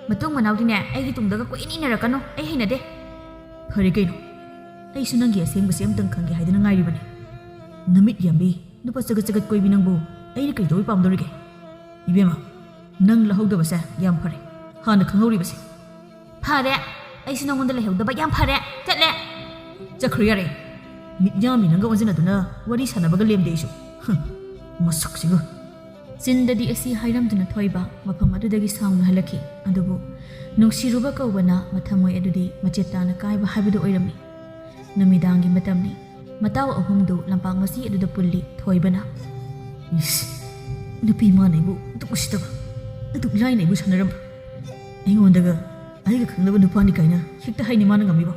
ꯃꯇꯨꯡ ꯃꯅꯥꯎꯗꯤꯅꯦ, ꯑꯩꯒꯤ ꯇꯨꯡꯗꯒ ꯀꯣꯏꯏꯟ ꯏꯟꯅꯔꯛꯀꯅꯨ, ꯑꯩ ꯍꯩꯅꯗꯦ꯫ ꯐꯔꯦ ꯀꯩꯅꯣ, ꯑꯩꯁꯨ ꯅꯪꯒꯤ ꯑꯁꯦꯡꯕꯁꯦ ꯑꯝꯇꯪ ꯈꯪꯒꯦ ꯍꯥꯏꯗꯅ ꯉꯥꯏꯔꯤꯕꯅꯤ꯫ ꯅꯃꯤꯠ ꯌꯥꯝꯕꯤ, ꯅꯨꯄꯥ ꯆꯒꯠ ꯆꯒꯠ ꯀꯣꯏꯕꯤ ꯅꯪꯕꯨ ꯑꯩꯅ ꯀꯩꯗꯧꯕꯩ ꯄꯥꯝꯗꯧꯔꯤꯒꯦ? ꯏꯕꯦꯝꯃ, ꯅꯪ ꯂꯧꯍꯧꯗꯕꯁꯦ ꯌꯥꯝ ꯐꯔꯦ, ꯍꯥꯟꯅ ꯈꯪꯍꯧꯔꯤꯕꯁꯦ꯫ ꯐꯔꯦ, ꯑꯩꯁꯨ ꯅꯉꯣꯟꯗ ꯂꯩꯍꯧꯗꯕ ꯌꯥꯝ ꯐꯔꯦ, ꯆꯠꯂꯦ꯫ ꯆꯠꯈ꯭ꯔꯣ ꯌꯥꯔꯦ, ꯃꯤꯠ ꯌꯥꯝꯃꯤ ꯅꯪꯒ ꯑꯣꯟꯁꯤꯟꯅꯗꯨꯅ ꯋꯥꯔꯤ ꯁꯥꯟꯅꯕꯒ ꯂꯦꯝꯗꯦ ꯑꯩꯁꯨ꯫ ꯍꯨꯝ, ꯃꯁꯛꯁꯤꯒ꯫ ꯆꯤꯟꯗꯗꯤ ꯑꯁꯤ ꯍꯥꯏꯔꯝꯗꯨꯅ ꯊꯣꯏꯕ ꯃꯐꯝ ꯑꯗꯨꯗꯒꯤ ꯁꯥꯎꯅ ꯍꯜꯂꯛꯈꯤ, ꯑꯗꯨꯕꯨ ꯅꯨꯡꯁꯤꯔꯨꯕ ꯀꯧꯕꯅ ꯃꯊꯃꯣꯏ ꯑꯗꯨꯗꯤ ꯃꯆꯦꯠ ꯇꯥꯅ ꯀꯥꯏꯕ ꯍꯥꯏꯕꯗꯨ ꯑꯣꯏꯔꯝꯃꯤ꯫ ꯅꯨꯃꯤꯗꯥꯡꯒꯤ ꯃꯇꯝꯅꯤ꯫ ꯃꯇꯥꯎ ꯑꯍꯨꯝꯗꯨ ꯂꯝꯄꯥꯛ ꯃꯆꯤ ꯑꯗꯨꯗ ꯄꯨꯜꯂꯤ꯫ ꯊꯣꯏꯕꯅ, "ꯏꯁ, ꯅꯨꯄꯤ ꯃꯥꯅ ꯑꯩꯕꯨ ꯑꯗꯨꯛ ꯎꯁꯤꯠꯇꯕ, ꯑꯗꯨꯛ ꯂꯥꯏꯅ ꯑꯩꯕꯨ ꯁꯥꯟꯅꯔꯝꯕ, ꯑꯩꯉꯣꯟꯗꯒ ꯑꯩꯒ ꯈꯪꯅꯕ ꯅꯨꯄꯥꯅꯤ ꯀꯥꯏꯅ ꯍꯦꯛꯇ ꯍꯥꯏꯅꯤ ꯃꯥꯅ ꯉꯝꯃꯤꯕ?"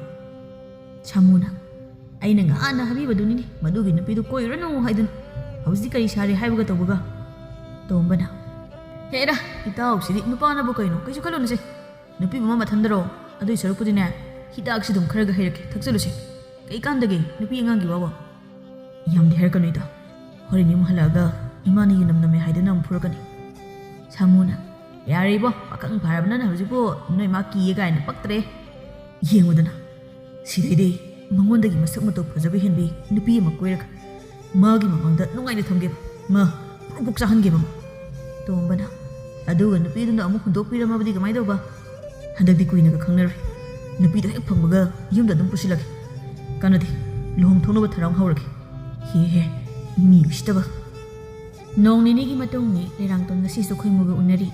ꯁꯥꯃꯨꯅ, "ꯑꯩꯅ ꯉꯍꯥꯟꯅ ꯍꯥꯏꯕꯤꯕꯗꯨꯅꯤꯅꯦ, ꯃꯗꯨꯒꯤ ꯅꯨꯄꯤꯗꯨ ꯀꯣꯏꯔꯨꯔꯅꯨ ꯍꯥꯏꯗꯨꯅ, ꯍꯧꯖꯤꯛ ꯀꯔꯤ ꯁꯥꯔꯦ ꯍꯥꯏꯕꯒ ꯇꯧꯕꯒ?" ꯇꯣꯝꯕꯅ, "ꯍꯦꯔꯥ, ꯏꯇꯥꯎꯁꯤꯗꯤ ꯅꯨꯄꯥꯅꯕꯨ ꯀꯩꯅꯣ, ꯀꯩꯁꯨ ꯈꯜꯂꯨꯅꯨꯁꯦ꯫ ꯅꯨꯄꯤꯕꯨ ꯑꯃ ꯃꯊꯟꯗꯔꯣ? ꯑꯗꯨꯏ ꯁꯔꯨꯛꯄꯨꯗꯤꯅꯦ, ꯍꯤꯗꯥꯛꯁꯤ ꯑꯗꯨꯝ ꯈꯔꯒ ꯍꯩꯔꯛꯀꯦ, ꯊꯛꯆꯜꯂꯨꯁꯦ꯫ ꯀꯩꯀꯥꯟꯗꯒꯦ ꯅꯨꯄꯤ ꯑꯉꯥꯡꯒꯤ ꯋꯥꯕꯣ?" "ꯌꯥꯝꯗꯤ ꯍꯥꯏꯔꯛꯀꯅꯨ ꯏꯇꯥꯎ, ꯍꯣꯔꯦꯟ ꯌꯨꯝ ꯍꯜꯂꯛꯑꯒ ꯏꯃꯥꯅ ꯌꯦꯟꯅꯝ ꯅꯝꯃꯦ ꯍꯥꯏꯗꯅ ꯑꯃꯨꯛ ꯐꯨꯔꯛꯀꯅꯤ꯫" ꯁꯥꯃꯨꯅ, "ꯌꯥꯔꯦ ꯏꯕꯣ, ꯄꯥꯈꯪ ꯐꯥꯔꯕ ꯅꯪꯅ ꯍꯧꯖꯤꯛꯄꯨ ꯅꯣꯏ ꯃꯥ ꯀꯤꯌꯦ ꯀꯥꯏꯅ ꯄꯛꯇ꯭ꯔꯦ꯫ ꯌꯦꯡꯉꯨꯗꯅ, ꯁꯤꯗꯩꯗꯤ ꯃꯉꯣꯟꯗꯒꯤ ꯃꯁꯛ ꯃꯇꯧ ꯐꯖꯕ ꯍꯦꯟꯕꯤ ꯅꯨꯄꯤ ꯑꯃ ꯀꯣꯏꯔꯒ ꯃꯥꯒꯤ ꯃꯃꯥꯡꯗ ꯅꯨꯡꯉꯥꯏꯅ ꯊꯝꯒꯦꯕ, ꯃꯥ ꯄ꯭ꯔꯣꯛ ꯄ꯭ꯔꯣꯛ ꯆꯥꯍꯟꯒꯦꯕ꯫" ꯇꯣꯝꯕꯅ, "ꯑꯗꯨꯒ ꯅꯨꯄꯤꯗꯨꯅ ꯑꯃꯨꯛ ꯍꯨꯟꯗꯣꯛꯄꯤꯔꯝꯃꯕꯗꯤ ꯀꯃꯥꯏꯅ ꯇꯧꯕ? ꯍꯟꯗꯛꯇꯤ ꯀꯨꯏꯅꯒ ꯈꯪꯅꯔꯣꯏ꯫ ꯅꯨꯄꯤꯗꯣ ꯍꯦꯛ ꯐꯪꯕꯒ ꯌꯨꯝꯗ ꯑꯗꯨꯝ ꯄꯨꯁꯤꯜꯂꯒꯦ꯫ ꯀꯥꯟꯅꯗꯦ, ꯂꯨꯍꯣꯡ ꯊꯣꯛꯅꯕ ꯊꯧꯔꯥꯡ ꯍꯧꯔꯒꯦ꯫ ꯍꯦ ꯍꯦ, ꯃꯤ ꯎꯁꯤꯠꯇꯕ꯫" ꯅꯣꯡ ꯅꯤꯅꯤꯒꯤ ꯃꯇꯨꯡꯅꯤ꯫ ꯂꯩꯔꯥꯡꯇꯣꯟ ꯉꯁꯤꯁꯨ ꯈꯣꯏꯃꯨꯒ ꯎꯅꯔꯤ꯫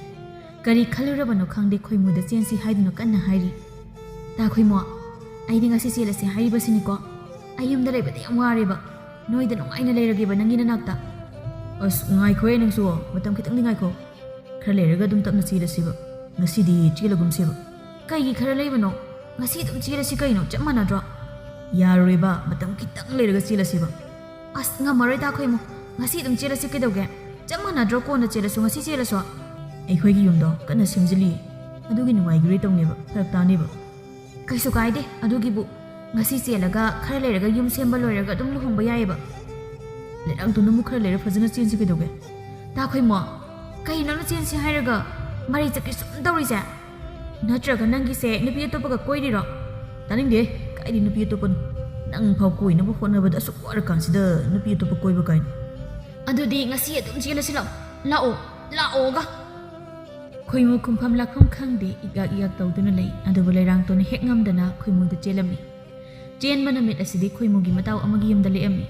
ꯀꯔꯤ ꯈꯜꯂꯨꯔꯕꯅꯣ ꯈꯪꯗꯦ, ꯈꯣꯏꯃꯨꯗ ꯆꯦꯟꯁꯤ ꯍꯥꯏꯗꯨꯅ ꯀꯟꯅ ꯍꯥꯏꯔꯤ꯫ "ꯇꯥ ꯈꯣꯏꯃꯨ, ꯑꯩꯗꯤ ꯉꯁꯤ ꯆꯦꯜꯂꯁꯦ ꯍꯥꯏꯔꯤꯕꯁꯤꯅꯤꯀꯣ꯫ ꯑꯩ ꯌꯨꯝꯗ ꯂꯩꯕꯗ ꯌꯥꯝ ꯋꯥꯔꯦꯕ꯫ ꯅꯣꯏꯗ ꯅꯨꯡꯉꯥꯏꯅ ꯂꯩꯔꯒꯦꯕ ꯅꯪꯒꯤ ꯅꯅꯥꯛꯇ꯫" "ꯑꯁ, ꯉꯥꯏꯈꯣꯍꯦ ꯅꯪꯁꯨ, ꯃꯇꯝ ꯈꯤꯇꯪꯗꯤ ꯉꯥꯏꯈꯣ꯫ ꯈꯔ ꯂꯩꯔꯒ ꯑꯗꯨꯝ ꯇꯞꯅ ꯆꯦꯜꯂꯁꯦꯕ꯫ ꯉꯁꯤꯗꯤ ꯆꯦꯜꯂꯒꯨꯝꯁꯦꯕ꯫" "ꯀꯩꯒꯤ ꯈꯔ ꯂꯩꯕꯅꯣ? ꯉꯁꯤ ꯑꯗꯨꯝ ꯆꯦꯜꯂꯁꯤ ꯀꯩꯅꯣ, ꯆꯞ ꯃꯥꯟꯅꯗ꯭ꯔꯣ?" "ꯌꯥꯔꯣꯏꯕ, ꯃꯇꯝ ꯈꯤꯇꯪ ꯂꯩꯔꯒ ꯆꯦꯜꯂꯁꯦꯕ꯫" "ꯑꯁ, ꯉꯝꯃꯔꯣꯏ ꯇꯥ ꯈꯣꯏꯃꯨ, ꯉꯁꯤ ꯑꯗꯨꯝ ꯆꯦꯜꯂꯁꯤ ꯀꯩꯗꯧꯒꯦ? ꯆꯞ ꯃꯥꯟꯅꯗ꯭ꯔꯣ ꯀꯣꯟꯅ ꯆꯦꯜꯂꯁꯨ, ꯉꯁꯤ ꯆꯦꯜꯂꯁꯨ?" "ꯑꯩꯈꯣꯏꯒꯤ ꯌꯨꯝꯗꯣ ꯀꯟꯅ ꯁꯦꯝꯖꯤꯜꯂꯤ, ꯑꯗꯨꯒꯤ ꯅꯨꯡꯉꯥꯏꯈꯤꯔꯣꯏ ꯇꯧꯅꯦꯕ, ꯐꯔꯛ ꯇꯥꯅꯦꯕ꯫" "ꯀꯩꯁꯨ ꯀꯥꯏꯗꯦ ꯑꯗꯨꯒꯤꯕꯨ, ꯉꯁꯤ ꯆꯦꯜꯂꯒ ꯈꯔ ꯂꯩꯔꯒ ꯌꯨꯝ ꯁꯦꯝꯕ ꯂꯣꯏꯔꯒ ꯑꯗꯨꯝ ꯂꯨꯍꯣꯡꯕ ꯌꯥꯏꯌꯦꯕ꯫" "ꯂꯩꯔꯥꯡꯗꯣ ꯅꯪꯕꯨ ꯈꯔ ꯂꯩꯔ ꯐꯖꯅ ꯆꯦꯟꯁꯤ ꯀꯩꯗꯧꯒꯦ?" "ꯇꯥ ꯈꯣꯏꯃꯨ, ꯀꯩꯅꯣ ꯅꯪꯅ ꯆꯦꯟꯁꯤ ꯍꯥꯏꯔꯒ ꯃꯔꯩ ꯆꯠꯀꯦ ꯁꯨꯝ ꯇꯧꯔꯤꯁꯦ? ꯅꯠꯇ꯭ꯔꯒ ꯅꯪꯒꯤꯁꯦ ꯅꯨꯄꯤ ꯑꯇꯣꯞꯄꯒ ꯀꯣꯏꯔꯤꯔꯣ? ꯇꯥꯅꯤꯡꯗꯦ꯫ ꯀꯥꯏꯗꯤ ꯅꯨꯄꯤ ꯑꯇꯣꯞꯄꯅꯣ? ꯅꯪ ꯐꯥꯎ ꯀꯣꯏꯅꯕ ꯍꯣꯠꯅꯕꯗ ꯑꯁꯨꯛ ꯋꯥꯔꯀꯥꯟꯁꯤꯗ ꯅꯨꯄꯤ ꯑꯇꯣꯞꯄ ꯀꯣꯏꯕ ꯀꯥꯏꯅ꯫ ꯑꯗꯨꯗꯤ ꯉꯁꯤ ꯑꯗꯨꯝ ꯆꯦꯜꯂꯁꯤ ꯂꯥꯛꯑꯣ꯫ ꯂꯥꯛꯑꯣ꯫ ꯂꯥꯛꯑꯣꯒ꯫ ꯈꯣꯏꯃꯨ ꯈꯨꯝꯐꯝ ꯂꯥꯛꯐꯝ ꯈꯪꯗꯦ ꯏꯒꯥꯛ ꯏꯒꯥꯛ ꯇꯧꯗꯨꯅ ꯂꯩ꯫ ꯑꯗꯨꯕꯨ ꯂꯩꯔꯥꯡꯇꯣꯟꯅ ꯍꯦꯛ ꯉꯝꯗꯅ ꯈꯣꯏꯃꯨꯗ ꯆꯦꯜꯂꯝꯃꯤ꯫ ꯆꯦꯟꯕ ꯅꯨꯃꯤꯠ ꯑꯁꯤꯗꯤ ꯈꯣꯏꯃꯨꯒꯤ ꯃꯇꯥꯎ ꯑꯃꯒꯤ ꯌꯨꯝꯗ ꯂꯦꯛꯑꯝꯃꯤ꯫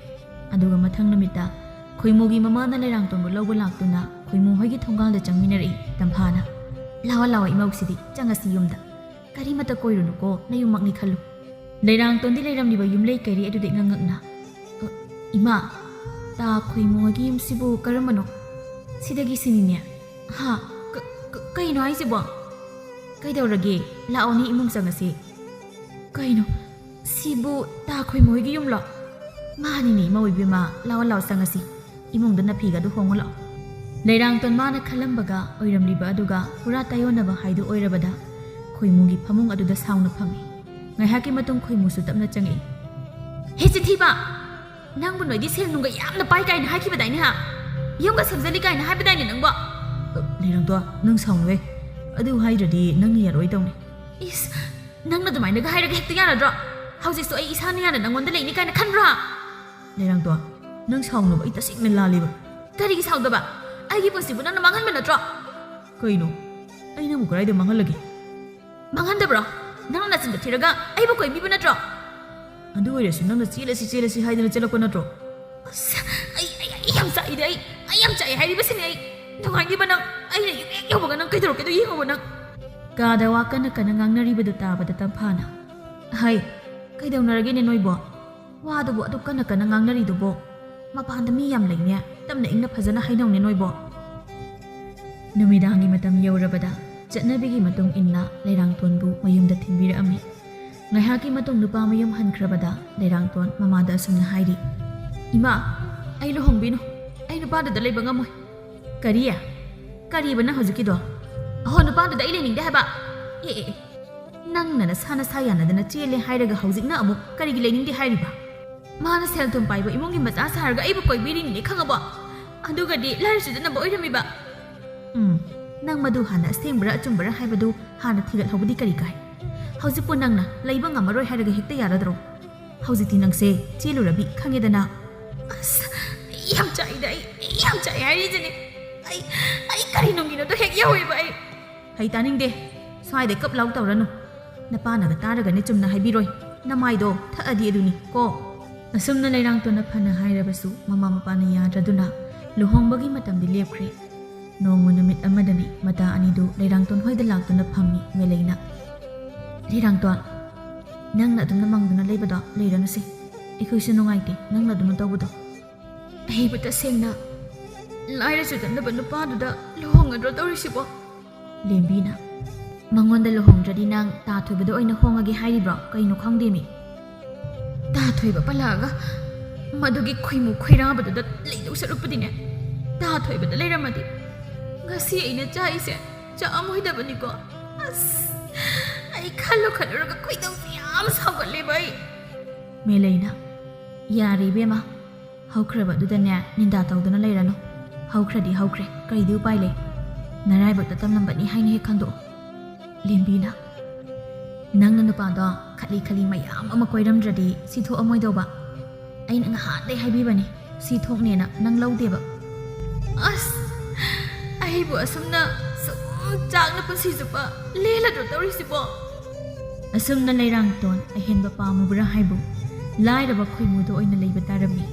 ꯑꯗꯨꯒ ꯃꯊꯪ ꯅꯨꯃꯤꯠꯇ ꯈꯣꯏꯃꯨꯒꯤ ꯃꯃꯥꯅ ꯂꯩꯔꯥꯡꯇꯣꯟꯕꯨ ꯂꯧꯕ ꯂꯥꯛꯇꯨꯅ ꯈꯣꯏꯃꯨ ꯍꯣꯏꯒꯤ ꯊꯣꯡꯒꯥꯜꯗ ꯆꯪꯃꯤꯟꯅꯔꯛꯏ ꯇꯝꯐꯥꯅ꯫ "ꯂꯥꯛꯑꯣ ꯂꯥꯛꯑꯣ ꯏꯃꯧꯁꯤꯗꯤ, ꯆꯪꯉꯁꯤ ꯌꯨꯝꯗ꯫ ꯀꯔꯤꯃꯠꯇ ꯀꯣꯏꯔꯨꯅꯨꯀꯣ, ꯅꯌꯨꯝꯃꯛꯅꯤ ꯈꯜꯂꯨ꯫" ꯂꯩꯔꯥꯡꯇꯣꯟꯗꯤ ꯂꯩꯔꯝꯂꯤꯕ ꯌꯨꯝꯂꯩ ꯀꯩꯔꯩ ꯑꯗꯨꯗ ꯏꯉꯛ ꯉꯛꯅ, "ꯑ, ꯏꯃꯥ, ꯇꯥ ꯈꯣꯏꯃꯨ ꯍꯣꯏꯒꯤ ꯌꯨꯝꯁꯤꯕꯨ ꯀꯔꯝꯕꯅꯣ? ꯁꯤꯗꯒꯤ ꯁꯤꯅꯤꯅꯦ꯫" "ꯍꯥ? ꯀ-, ꯀ-, ꯀꯩꯅꯣ ꯍꯥꯏꯁꯤꯕꯣ?" "ꯀꯩꯗꯧꯔꯒꯦ? ꯂꯥꯛꯑꯣꯅꯦ ꯏꯃꯨꯡ ꯆꯪꯉꯁꯤ꯫" "ꯀꯩꯅꯣ? ꯁꯤꯕꯨ ꯇꯥ ꯈꯣꯏꯃꯨ ꯍꯣꯏꯒꯤ ꯌꯨꯝꯂꯣ?" "ꯃꯥꯅꯤꯅꯦ ꯏꯃꯧ ꯏꯕꯦꯝꯃ, ꯂꯥꯛꯑꯣ ꯂꯥꯛꯑꯣ ꯆꯪꯉꯁꯤ꯫ ꯏꯃꯨꯡꯗ ꯅꯐꯤꯒꯗꯨ ꯍꯣꯡꯉꯨ ꯂꯥꯛꯑꯣ꯫" ꯂꯩꯔꯥꯡꯇꯣꯟ ꯃꯥꯅ ꯈꯜꯂꯝꯕꯒ ꯑꯣꯏꯔꯝꯂꯤꯕ ꯑꯗꯨꯒ ꯄꯨꯔꯥ ꯇꯥꯏꯌꯣꯟꯅꯕ ꯍꯥꯏꯗꯨ ꯑꯣꯏꯔꯕꯗ ꯈꯣꯏꯃꯨꯒꯤ ꯐꯃꯨꯡ ꯑꯗꯨꯗ ꯁꯥꯎꯅ ꯐꯝꯃꯤ꯫ ꯉꯥꯏꯍꯥꯛꯀꯤ ꯃꯇꯨꯡ ꯈꯣꯏꯃꯨꯁꯨ ꯇꯞꯅ ꯆꯪꯉꯛꯏ꯫ "ꯍꯦ ꯆꯤꯟꯊꯤꯕ! ꯅꯪꯕꯨ ꯅꯣꯏꯗꯤ ꯁꯦꯜ ꯅꯨꯡꯒ ꯌꯥꯝꯅ ꯄꯥꯏ ꯀꯥꯏꯅ ꯍꯥꯏꯈꯤꯕꯗꯥꯏꯅꯦ ꯍꯥ? ꯌꯨꯝꯒ ꯁꯦꯝꯖꯜꯂꯤ ꯀꯥꯏꯅ ꯍꯥꯏꯕꯗꯥꯏꯅꯦ ꯅꯪꯕꯣ?" "ꯑ, ꯂꯩꯔꯥꯡꯇꯣꯟ, ꯅꯪ ꯁꯥꯎꯅꯨꯍꯦ꯫ ꯑꯗꯨ ꯍꯥꯏꯗ꯭ꯔꯗꯤ ꯅꯪꯅ ꯌꯥꯔꯣꯏ ꯇꯧꯅꯤ꯫" "ꯏꯁ, ꯅꯪꯅ ꯑꯗꯨꯃꯥꯏꯅꯒ ꯍꯥꯏꯔꯒ ꯍꯦꯛꯇ ꯌꯥꯔꯗ꯭ꯔꯣ? ꯍꯧꯖꯤꯛꯁꯨ ꯑꯩ ꯏꯁꯥꯅ ꯌꯥꯅ ꯅꯪꯉꯣꯟꯗ ꯂꯩꯅꯤ ꯀꯥꯏꯅ ꯈꯟꯕ꯭ꯔꯣ ꯍꯥ?" "ꯂꯩꯔꯥꯡꯇꯣꯟ, ꯅꯪ ꯁꯥꯎꯅꯨꯕ, ꯑꯩ ꯇꯁꯦꯡꯅ ꯂꯥꯜꯂꯦꯕ꯫" "ꯀꯔꯤꯒꯤ ꯁꯥꯎꯗꯕ? ꯑꯩꯒꯤ ꯄꯨꯟꯁꯤꯕꯨ ꯅꯪꯅ ꯃꯥꯡꯍꯟꯕ ꯅꯠꯇ꯭ꯔꯣ?" "ꯀꯩꯅꯣ? ꯑꯩ ꯅꯪꯕꯨ ꯀꯗꯥꯏꯗ ꯃꯥꯡꯍꯜꯂꯒꯦ?" "ꯃꯥꯡꯍꯟꯗꯕ꯭ꯔꯣ? ꯅꯪꯅ ꯅꯆꯤꯟꯗꯣ ꯊꯤꯔꯒ ꯑꯩꯕꯨ ꯀꯣꯏꯕꯤꯕ ꯅꯠꯇ꯭ꯔꯣ?" "ꯑꯗꯨ ꯑꯣꯏꯔꯁꯨ ꯅꯪꯅ ꯆꯦꯜꯂꯁꯤ, ꯆꯦꯜꯂꯁꯤ ꯍꯥꯏꯗꯅ ꯆꯦꯜꯂꯛꯄ ꯅꯠꯇ꯭ꯔꯣ?" "ꯑꯁ, ꯑꯩ, ꯑꯩ, ꯑꯩ ꯌꯥꯝ ꯆꯥꯛꯏꯗ, ꯑꯩ, ꯑꯩ ꯌꯥꯝ ꯆꯥꯛꯑꯦ ꯍꯥꯏꯔꯤꯕꯁꯤꯅꯦ ꯑꯩ꯫ ꯅꯨꯡꯉꯥꯏꯅꯤꯕ ꯅꯪ, ꯑꯩꯅ ꯌꯨꯝ ꯍꯦꯛ ꯌꯧꯕꯒ ꯅꯪ ꯀꯩꯗꯧꯔꯛꯀꯦꯗꯣ ꯌꯦꯡꯉꯣꯕ ꯅꯪ꯫" ꯀꯥꯗ ꯋꯥ ꯀꯟꯅ ꯀꯟꯅ ꯉꯥꯡꯅꯔꯤꯕꯗꯨ ꯇꯥꯕꯗ ꯇꯝꯐꯥꯅ, "ꯍꯩ, ꯀꯩꯗꯧꯅꯔꯒꯦꯅꯦ ꯅꯣꯏꯕꯣ? ꯋꯥꯗꯨꯕꯨ ꯑꯗꯨ ꯀꯟꯅ ꯀꯟꯅ ꯉꯥꯡꯅꯔꯤꯗꯨꯕꯣ? ꯃꯄꯥꯟꯗ ꯃꯤ ꯌꯥꯝ ꯂꯩꯅꯦ, ꯇꯞꯅ ꯏꯪꯅ ꯐꯖꯅ ꯍꯥꯏꯅꯧꯅꯦ ꯅꯣꯏꯕꯣ꯫" ꯅꯨꯃꯤꯗꯥꯡꯒꯤ ꯃꯇꯝ ꯌꯧꯔꯕꯗ ꯆꯠꯅꯕꯤꯒꯤ ꯃꯇꯨꯡ ꯏꯟꯅ ꯂꯩꯔꯥꯡꯇꯣꯟꯕꯨ ꯃꯌꯨꯝꯗ ꯊꯤꯟꯕꯤꯔꯛꯑꯝꯃꯤ꯫ ꯉꯥꯏꯍꯥꯛꯀꯤ ꯃꯇꯨꯡ ꯅꯨꯄꯥ ꯃꯌꯨꯝ ꯍꯟꯈ꯭ꯔꯕꯗ ꯂꯩꯔꯥꯡꯇꯣꯟ ꯃꯃꯥꯗ ꯑꯁꯨꯝꯅ ꯍꯥꯏꯔꯤ, "ꯏꯃꯥ, ꯑꯩ ꯂꯨꯍꯣꯡꯕꯤꯅꯨ꯫ ꯑꯩ ꯅꯨꯄꯥꯗꯨꯗ ꯂꯩꯕ ꯉꯝꯃꯣꯏ꯫" "ꯀꯔꯤ? ꯀꯔꯤꯕ ꯅꯪ ꯍꯧꯖꯤꯛꯀꯤꯗꯣ?" "ꯑꯍꯣ, ꯅꯨꯄꯥꯗꯨꯗ ꯑꯩ ꯂꯩꯅꯤꯡꯗꯦ ꯍꯥꯏꯕ꯫" "ꯑꯦ, ꯑꯦ, ꯑꯦ, ꯅꯪꯅ ꯅꯁꯥ ꯅꯁꯥ ꯌꯥꯅꯗꯅ ꯆꯦꯜꯂꯦ ꯍꯥꯏꯔꯒ ꯍꯧꯖꯤꯛꯅ ꯑꯃꯨꯛ ꯀꯔꯤꯒꯤ ꯂꯩꯅꯤꯡꯗꯦ ꯍꯥꯏꯔꯤꯕ? ꯃꯥꯅ ꯁꯦꯜ ꯊꯨꯝ ꯄꯥꯏꯕ ꯏꯃꯨꯡꯒꯤ ꯃꯆꯥ ꯁꯥꯔꯒ ꯑꯩꯕꯨ ꯀꯣꯏꯕꯤꯔꯤꯅꯤꯅꯦ ꯈꯪꯉꯕꯣ? ꯑꯗꯨꯒꯗꯤ ꯂꯥꯏꯔꯤꯛꯁꯨ ꯆꯠꯅꯕ ꯑꯣꯏꯔꯝꯃꯤꯕ꯫" ꯎꯝ, ꯅꯪ ꯃꯗꯨ ꯍꯥꯟꯅ ꯑꯁꯦꯡꯕꯔꯥ ꯑꯆꯨꯝꯕꯔꯥ ꯍꯥꯏꯕꯗꯨ ꯍꯥꯟꯅ ꯊꯤꯒꯠꯍꯧꯕꯗꯤ ꯀꯔꯤ ꯀꯥꯏ? ꯍꯧꯖꯤꯛꯄꯨ ꯅꯪꯅ ꯂꯩꯕ ꯉꯝꯃꯔꯣꯏ ꯍꯥꯏꯔꯒ ꯍꯦꯛꯇ ꯌꯥꯔꯗ꯭ꯔꯣ? ꯍꯧꯖꯤꯛꯇꯤ ꯅꯪꯁꯦ ꯆꯦꯜꯂꯨꯔꯕꯤ ꯈꯪꯉꯦꯗꯅ꯫ ꯑꯁ, ꯑꯩ ꯌꯥꯝ ꯆꯥꯛꯏꯗ, ꯑꯩ, ꯑꯩ ꯌꯥꯝ ꯆꯥꯛꯑꯦ ꯍꯥꯏꯔꯤꯁꯤꯅꯦ꯫ ꯑꯩ, ꯑꯩ ꯀꯔꯤ ꯅꯨꯡꯒꯤꯅꯣꯗꯣ ꯍꯦꯛ ꯌꯥꯎꯋꯦꯕ ꯑꯩ꯫ ꯍꯩ ꯇꯥꯅꯤꯡꯗꯦ, ꯁ꯭ꯋꯥꯏꯗ ꯀꯞ ꯂꯥꯎ ꯇꯧꯔꯅꯨ꯫ ꯅꯄꯥꯅꯒ ꯇꯥꯔꯒꯅꯦ ꯆꯨꯝꯅ ꯍꯥꯏꯕꯤꯔꯣꯏ, ꯅꯃꯥꯏꯗꯣ ꯊꯛꯑꯗꯤ ꯑꯗꯨꯅꯤ ꯀꯣ꯫ ꯑꯁꯨꯝꯅ ꯂꯩꯔꯥꯡꯇꯣꯟꯅ ꯐꯅ ꯍꯥꯏꯔꯕꯁꯨ ꯃꯃꯥ ꯃꯄꯥꯅ ꯌꯥꯗ꯭ꯔꯗꯨꯅ ꯂꯨꯍꯣꯡꯕꯒꯤ ꯃꯇꯝꯗꯤ ꯂꯦꯞꯈ꯭ꯔꯦ꯫ ꯅꯣꯡꯃ ꯅꯨꯃꯤꯠ ꯑꯃꯗꯅꯤ ꯃꯇꯥ ꯑꯅꯤꯗꯨ ꯂꯩꯔꯥꯡꯇꯣꯟ ꯍꯣꯏꯗ ꯂꯥꯛꯇꯨꯅ ꯐꯝꯃꯤ ꯃꯦꯂꯩꯅ꯫ "ꯂꯩꯔꯥꯡꯇꯣꯟ, ꯅꯪꯅ ꯑꯗꯨꯝꯅ ꯃꯪꯗꯨꯅ ꯂꯩꯕꯗꯣ ꯂꯩꯔꯅꯨꯁꯦ꯫ ꯑꯩꯈꯣꯏꯁꯨ ꯅꯨꯡꯉꯥꯏꯇꯦ ꯅꯪꯅ ꯑꯗꯨꯝꯅ ꯇꯧꯕꯗꯣ꯫ ꯑꯩꯕꯨ ꯇꯁꯦꯡꯅ ꯂꯥꯏꯔ ꯆꯨꯗꯅꯕ ꯅꯨꯄꯥꯗꯨꯗ ꯂꯨꯍꯣꯡꯒꯗ꯭ꯔꯣ ꯇꯧꯔꯤꯁꯤꯕꯣ?" ꯂꯦꯝꯕꯤꯅ, "ꯃꯉꯣꯟꯗ ꯂꯨꯍꯣꯡꯗ꯭ꯔꯗꯤ ꯅꯪ ꯇꯥ ꯊꯣꯏꯕꯗ ꯑꯣꯏꯅ ꯍꯣꯡꯉꯒꯦ ꯍꯥꯏꯔꯤꯕ꯭ꯔꯣ? ꯀꯩꯅꯣ ꯈꯪꯗꯦꯃꯤ꯫ ꯇꯥ ꯊꯣꯏꯕ ꯄꯜꯂꯛꯑꯒ ꯃꯗꯨꯒꯤ ꯈꯣꯏꯃꯨ ꯈꯣꯏꯔꯥꯕꯗꯨꯗ ꯂꯩꯗꯧ ꯁꯔꯨꯛꯄꯨꯗꯤꯅꯦ, ꯇꯥ ꯊꯣꯏꯕꯗ ꯂꯩꯔꯝꯃꯗꯤ ꯉꯁꯤ ꯑꯩꯅ ꯆꯥꯛꯏꯁꯦ ꯆꯥꯛꯑꯝꯃꯣꯏꯗꯕꯅꯤꯀꯣ꯫ ꯑꯁ, ꯑꯩ ꯈꯜꯂꯨ ꯈꯜꯂꯨꯔꯒ ꯈꯣꯏꯗꯧꯁꯦ ꯌꯥꯝ ꯁꯥꯎꯒꯠꯂꯦꯕ ꯑꯩ꯫" ꯃꯦꯂꯩꯅ, "ꯌꯥꯔꯦ ꯏꯕꯦꯝꯃ, ꯍꯧꯈ꯭ꯔꯕꯗꯨꯗꯅꯦ ꯅꯤꯟꯗꯥ ꯇꯧꯗꯨꯅ ꯂꯩꯔꯅꯨ꯫ ꯍꯧꯈ꯭ꯔꯗꯤ ꯍꯧꯈ꯭ꯔꯦ, ꯀꯔꯤꯗꯤ ꯎꯄꯥꯏ ꯂꯩ? ꯅꯔꯥꯏꯕꯛꯇ ꯇꯝꯂꯝꯕꯅꯤ ꯍꯥꯏꯅ ꯍꯦꯛ ꯈꯟꯗꯣꯛꯑꯣ꯫" ꯂꯦꯝꯕꯤꯅ, "ꯅꯪꯅ ꯅꯨꯄꯥꯗꯣ ꯈꯠꯂꯤ ꯈꯠꯂꯤ ꯃꯌꯥꯝ ꯑꯃ ꯀꯣꯏꯔꯝꯗ꯭ꯔꯗꯤ ꯁꯤ ꯊꯣꯛꯑꯝꯃꯣꯏꯗꯧꯕ꯫ ꯑꯩꯅ ꯉꯍꯥꯟꯗꯩ ꯍꯥꯏꯕꯤꯕꯅꯤ, ꯁꯤ ꯊꯣꯛꯅꯦꯅ, ꯅꯪ ꯂꯧꯗꯦꯕ꯫" ꯑꯁ, ꯑꯩꯕꯨ ꯑꯁꯨꯝꯅ ꯁꯨꯝ ꯆꯥꯛꯅ ꯄꯨꯟꯁꯤ ꯆꯨꯞꯄ ꯂꯦꯜꯂꯗ꯭ꯔꯣ ꯇꯧꯔꯤꯁꯤꯕꯣ? ꯑꯁꯨꯝꯅ ꯂꯩꯔꯥꯡꯇꯣꯟ ꯑꯍꯦꯟꯕ ꯄꯥꯝꯃꯨꯕ꯭ꯔꯥ ꯍꯥꯏꯕꯨ ꯂꯥꯏꯔꯕ ꯈꯣꯏꯃꯨꯗ ꯑꯣꯏꯅ ꯂꯩꯕ ꯇꯥꯔꯝꯃꯤ꯫